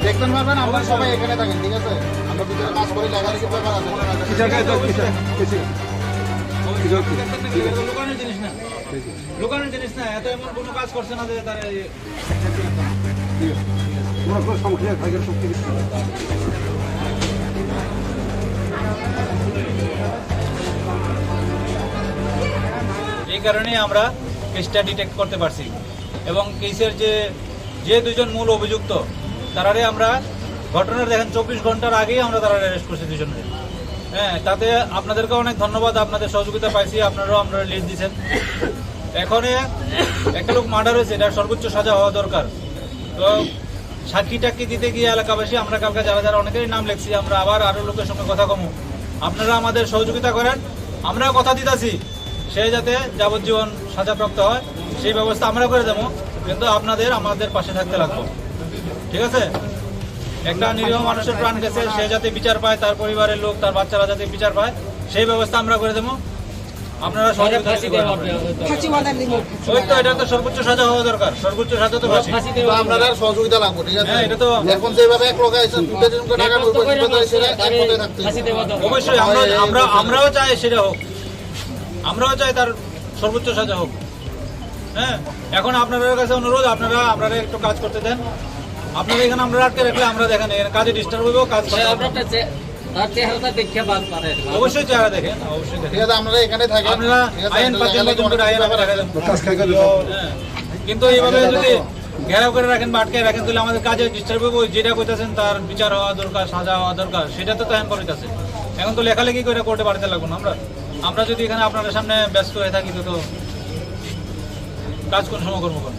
দেখবেন পারবেন, আমরা সবাই এখানে থাকেন, ঠিক আছে? আমরা ভিতরে কাজ করি, লেখালেখির ব্যাপার আছে। কিসের কাজ? কিসের? কিসের? কিসের? ঠিক আছে। লোকানোর জিনিস না। লোকানোর জিনিস না, এত এমন কোনো কাজ করছে না যে তারা এই ঠিক আছে। ঠিক আছে। ওরা কোনো সংখ্যা থাকে, সব কিছু। এই কারণেই আমরা কেসটা ডিটেক্ট করতে পারছি এবং কেসের যে, যে দুজন মূল অভিযুক্ত, তারারে আমরা ঘটনার দেখেন চব্বিশ ঘন্টার আগেই আমরা তারা অ্যারেস্ট করছি দুজনকে। হ্যাঁ, তাতে আপনাদেরকে অনেক ধন্যবাদ, আপনাদের সহযোগিতা পাইছি, আপনারাও আমরা লিড দিচ্ছেন। এখন একটা লোক মার্ডার হয়েছে, এটা সর্বোচ্চ সাজা হওয়া দরকার। তো সাক্ষী টাক্ষী দিতে গিয়ে এলাকাবাসী, আমরা কালকে যারা যারা অনেকেরই নাম লেখছি, আমরা আবার আরো লোকের সঙ্গে কথা কমু। আপনারা আমাদের সহযোগিতা করেন, আমরা কথা দিতাছি সে যাতে যাবজ্জীবন সাজাপ্রাপ্ত হয়, সেই ব্যবস্থা আমরা করে দেবো। কিন্তু আপনাদের আমাদের পাশে থাকতে লাগবো, ঠিক আছে? একটা নিরীহ মানুষের প্রাণ গেছে, সে যাতে বিচার পায়, তার পরিবারের লোক, তার বাচ্চারা যাতে বিচার পায়, সেই ব্যবস্থা আমরা করে দেবো। আপনারা সহযোগিতা ফাঁসি করবেন। দেওয়া হবে হয়তো। ফাঁসি ওয়ালা নিব। ওই তো, এটা তো সর্বোচ্চ সাজা হওয়া দরকার, সর্বোচ্চ সাজা তো ফাঁসি। ফাঁসি তো দেওয়া হবে। আপনারা সহযোগিতা লাগবে, ঠিক আছে? হ্যাঁ, এটা তো এখন যেভাবে এক লোক আছে, দুটো জনকে টাকা নেটওয়ার্ক তো বলবো, করে সেটা আমরা এক তারে লোকে থাকতে ফাঁসি দেওয়া দরকার। অবশ্যই আমরা, আমরা, আমরাও চাই সেটা হোক, আমরাও চাই তার সর্বোচ্চ সাজা হোক। হ্যাঁ, এখন আপনাদের কাছে অনুরোধ, আপনারা, আপনারা একটু কাজ করতে দেন। আপনারা এখানে আমরা আটকে রাখলে আমরা দেখেন এখানে কাজে ডিস্টার্ব হইব, কাজ করতে হ্যাঁ, হবে। আপনার কাছে তার চেহারাটা দেখে বাদ পারে। অবশ্যই চেহারা দেখেন, অবশ্যই দেখেন। ঠিক আছে, আপনারা এখানে থাকেন। আপনারা ঠিক আছে, আইন আপনারা পাঁচজন এখানে পাঁচজন করে অনেক আইন ব্যাপার আপনারা আছে। দেখেন। কাজ খাই করে দাও। হ্যাঁ, কিন্তু এইভাবে যদি ঘেরাও করে রাখেন বা আটকে রাখেন, তাহলে আমাদের কাজে ডিস্টার্ব হবে। ওই যেটা কইতাছেন, তার বিচার হওয়া দরকার, সাজা হওয়া দরকার, সেটা তো এখন করিতাছে। এখন তো লেখালেখি করে কোর্টে পাঠাতে লাগবো না আমরা। আমরা যদি এখানে আপনাদের সামনে ব্যস্ত হয়ে থাকি, তো, তো কাজ কোন সময় করবো, কোন?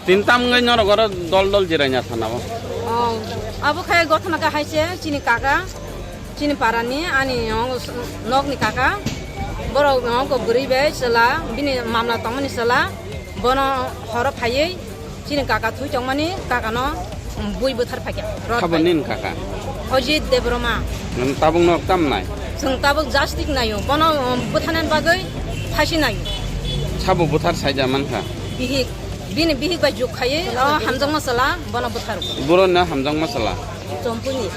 Tin tam wngwi norok oro dol dol jiraina sana o. Oh, abo khe gothana khe hai se chini kaka, chini parani ani nokni kaka, borok nokgo bwrwi bai chwla, bini mamla tongmani chwla, bono horo phaiwi chini kaka thwi tongmani kakano bui bwthar phaikha. Rot Sabo bai. Nini kaka? Ojit Debroma. Nang tabuk norok tam nai? Chwng tabuk jastik naio, bono bwtharnani bagwi phasi naio. Sabo bwthar saija mankha? Bihik. Bini bihik bai juk khaiwi, o hamjakma chwla, bono bwtharo. Borokno hamjakma chwla? Chompuni.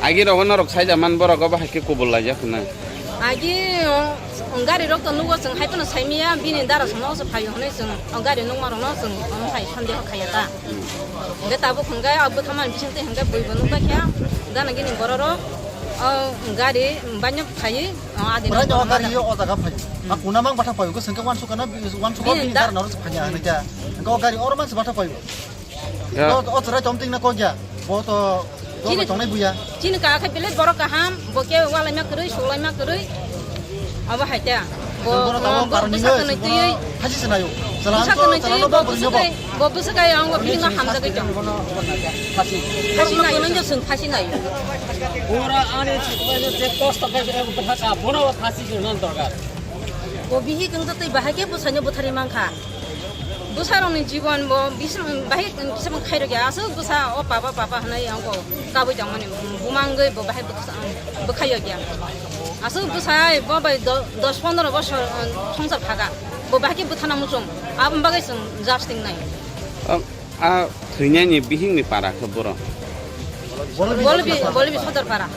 Agi rogo norok saija man borok obo hai khe kubul laijak hwnwi. Agi, o, gari rok to nugo chwng hai phano saimiya, bini dara sono se phaio hwnwi chwng, o, gari nukma rokno chwng, o, hai sandeho khaiya ta. Hwnkhe tabuk hwnkhe, o, bwtharmani bisingtwi hwnkhe buibo nukbaikha, gana gini bororok, o, gari baino phaiwi, o, adi Bwraido nukma o gari rok. O jaga phai. A kuna mang batha phai, hwnkhe chwngkhe wansukha na, wansukha Bini bini da- dara norok se phaiya hwnwi khe. Hwnkhe o gari oro man se batha phai. Ya. O, o chwrai chom tingna kok ya. Bo to, bo Chini, tongnai buya. Chini ka khe belai borok kaham, bo khe walaima kwrwi, sulaima kwrwi. Abo hai ta. Bo, Bono tamo bo karni bwsa no, kwnwi twiwi. Hasi se nayo. Bwsa kwnwi twiwi, bo bwsa kai, bo bwsa kai ang bo bini no hamjagwi tong. Hasi. Hasi nayo, nang josung hasi nayo. Ora ani chikma je kosto kai je bwsa ka, bono hasi je nan dorkar. Bo bihi kang jatwi bahai khe bwsano bwthari mankha. Bwsarokni jibon bo bising bahai kisamo khairokya, aswk bwsa o papa, papa hwnwi angkho kabui tongmani, buma wngwi bo bahai bwkha-, bwkhaiyokya. Aswk bwsa ai bo bai do-, dos pondro bosor, um, songsar khaga, bo bahai khe bwthana muchung, aboni bagwi chwng jasting nai. Ang, a thwinani bihikni para khe boro? Bolbi, Bolbi Sodor para.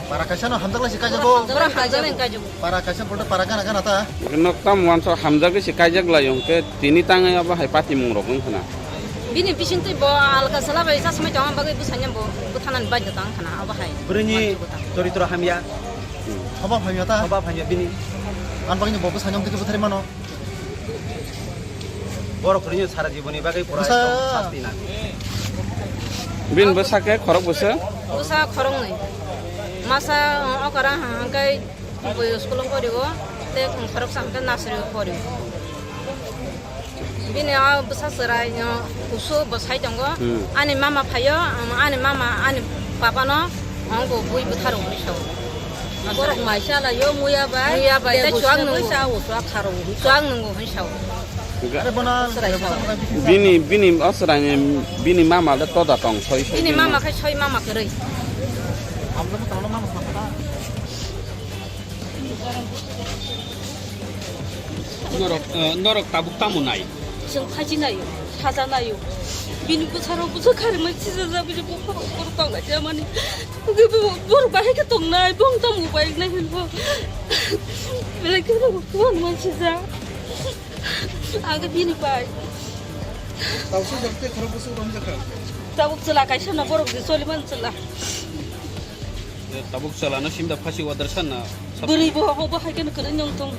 Para kaisa no hamjak lai se kaijago. Boro hamjak lai kaijago. Para kaisa bolte para gana gana ta. Nok tam wanso hamjak se kaijak lai hwnkhe tini tangwi abo hai patimung rok wng khna. Bini bisingtwi bo alka sala bai sa samai tong bagwi bwsanya bo bwthanani baidya tong khna abo hai. Bwrwini choritro hamya. Hoba phaimya ta. Hoba phaimya bini. Ang bagwi bo bwsanya bwtwi bwthari mano. Borok kwrwino sara jiboni bagwi pura Bwsa. Sasti nang. Bini bwsa khe khorok bwsa? Bwsa khoroknwi. Masa, uh, okra hangkai bui school o poriwo, tei khoroksa hangkai nursery o poriwo. Bini o bwsa chwrai, uh, kusu bwsai tongo. Hmm. Ani mama phaio, um, ani mama, ani papa no Ang bo bui bwtharo hwnwi sao. Borok mai chalaio muya bai. Muya bai, tei chuak nungo. Sao, chuak kharo hwnwi sao. Chuak nungo hwnwi sao. Are bono Chwrai sao. Bini, bini o chwraini, bini mama le toda tong soi soi. Bini mama khai soi mama kwrwi. Norok, eh, norok tabuk tamo nai? Chwng phachi naio, saja naio. Bini bwsarok bwsa kharimai sijajak bini bukhuk bukhuk tongnai jamani. Borok bahai khe tongnai, bong tamo bai nai hinbo. Belai khe rok kuwan man sija. Ang khe bini bai. Tabuk chwla kaisa no borok je choliman chwla. Tabuk chwla no simda phasi order sanna. Bwrwi bo obo hai khe kwrwi nung thung.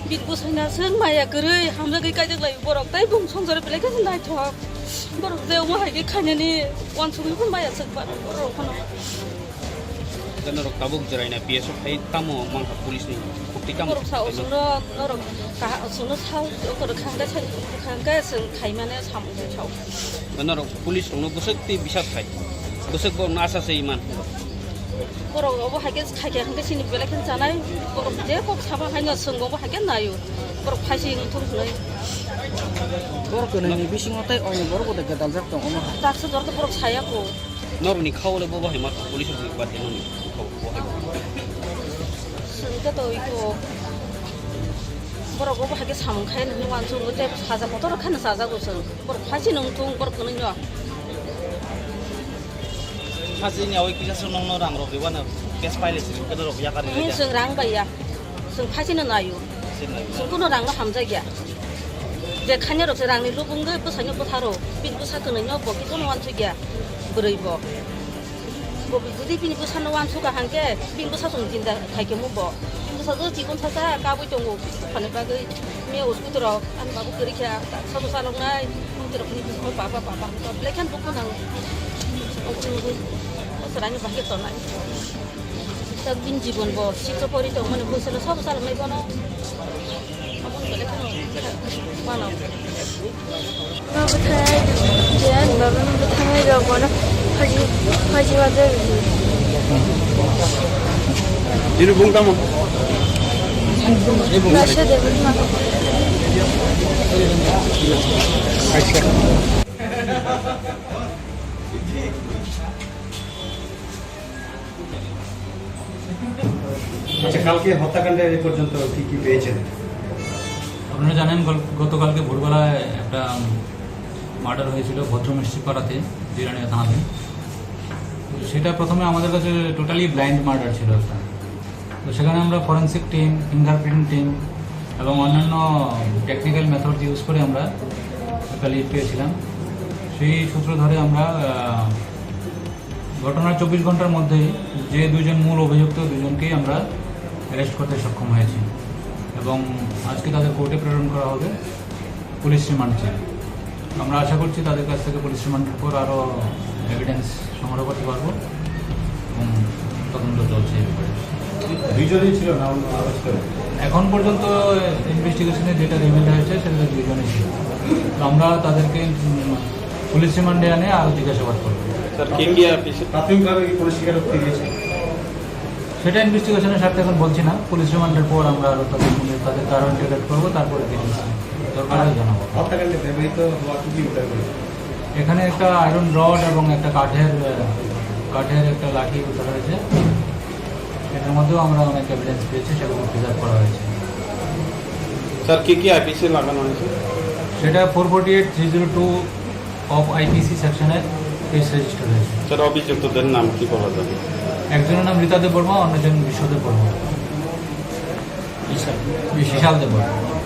Bini bwsai na swng maya kwrwi hamjagwi kaijak lai borok tei bung songsar belai khe naithok. Borok je omo hai khe khainani uansugwi phano maya swk ba borok phano. Norok tabuk jwraina P S O khai tamo mangkha police ni khukti tamo. Borok sa usung no norok kaha usung no sa ukor khangkhe sai khangkhe swng khaimane samung sao. Norok police rokno bwswk twi bisap khai. Bwswk bo nasa se iman. Borok obo hai khe khai khe hwnkhe chini belai khe chanai. Borok je kok saba hai no chwng obo hai khe naio. Borok phaisi wng thung hwnwi. Borok kwnwi ni bisingo tei oini borok bo de daljak tong omo hai. Taksa jora borok saya ko. Norokni khao le bo bahai ma police rokni bade norokni khao bo hai. Chwng khe to iko borok obo hai khe samung khai nini uansukgo tei saja kotor kheno chajago chwng. Borok phaisi nung thung borok kwnwi no. Chini awai kisa se nongno rang rok ribana bes paile se kado rok yakar ni. Chwng rang bai ya. Chwng phaisino naio. Chwng kuno rangno hamjakya. Je khanya rok se rangni lubung de bwsaino bwtharo. Bini bwsa kwnwi no bo kisa no wansukya. Bwrwi bo. Bo jodi bini bwsano wansukha hangke bini bwsa chwng jinda khaikhe mu bo. Bini bwsa do chikon sasa kabui tongo. Phani bagwi me hospital rok ani babu kwrwi kha. Sabo saloknai. Mungtirok ni bwsa papa papa. Lekhan bukho nang. Srani bahir tonai. Tak din jibon bo sikho pori tong mane bwsano sabo saloknai bono. Aboni kole kheno mano. Baba thai jen, baba thai rok bono phaji, phaji wajak. Ini bung tamo? Rasha Debbarma. আচ্ছা, কালকে হত্যাকাণ্ডের এ পর্যন্ত কি কি পেয়েছেন? আপনারা জানেন, গল-, গতকালকে ভোরবেলায় একটা মার্ডার হয়েছিল ভদ্রমিষ্টি পাড়াতে, জিরানিয়া থানাতে। তো সেটা প্রথমে আমাদের কাছে টোটালি ব্লাইন্ড মার্ডার ছিল একটা। তো সেখানে আমরা ফরেন্সিক টিম, ফিঙ্গারপ্রিন্ট টিম এবং অন্যান্য টেকনিক্যাল মেথড ইউজ করে আমরা একটা লিড পেয়েছিলাম। সেই সূত্র ধরে আমরা, আহ, ঘটনার চব্বিশ ঘন্টার মধ্যেই যে দুইজন মূল অভিযুক্ত, দুজনকেই আমরা অ্যারেস্ট করতে সক্ষম হয়েছি এবং আজকে তাদের কোর্টে প্রেরণ করা হবে পুলিশ রিমান্ড চেয়ে। আমরা আশা করছি তাদের কাছ থেকে পুলিশ রিমান্ডের পর আরও এভিডেন্স সংগ্রহ করতে পারবো এবং তদন্ত চলছে এই ব্যাপারে। দুইজনই ছিল না অন্য আরও ছিল? এখন পর্যন্ত ইনভেস্টিগেশনে যেটা রিভিল হয়েছে সেটা দুইজনই ছিল। তো আমরা তাদেরকে, উম, পুলিশ রিমান্ডে আনে আরও জিজ্ঞাসাবাদ করবো। স্যার, কে কে আর পিসি প্রাথমিকভাবে কি কোনো স্বীকারোক্তি দিয়েছে? সেটা ইনভেস্টিগেশনের স্বার্থে এখন বলছি না। পুলিশ রিমান্ডের পর আমরা আরও তাদের, তাদের কারণ ডিটেক্ট করবো, তারপরে ডিটেলস দরকার হলে জানাবো। হত্যাকাণ্ডে ব্যবহৃত হওয়া কি কি উদ্ধার করেছে? এখানে একটা আয়রন রড এবং একটা কাঠের, আহ, কাঠের একটা লাঠি উদ্ধার হয়েছে। এটার মধ্যেও আমরা অনেক এভিডেন্স পেয়েছি, সেগুলো প্রিজার্ভ করা হয়েছে। স্যার, কি কি আইপিসি লাগানো হয়েছে? সেটা four forty eight three zero two of IPC সেকশনের কেস রেজিস্টার হয়েছে। স্যার, অভিযুক্তদের নাম কি বলা যাবে? একজনের নাম রীতা দেববর্মা, অন্যজন বিশ্বদেব বর্মা। বিশাল। বিশাল দেববর্মা।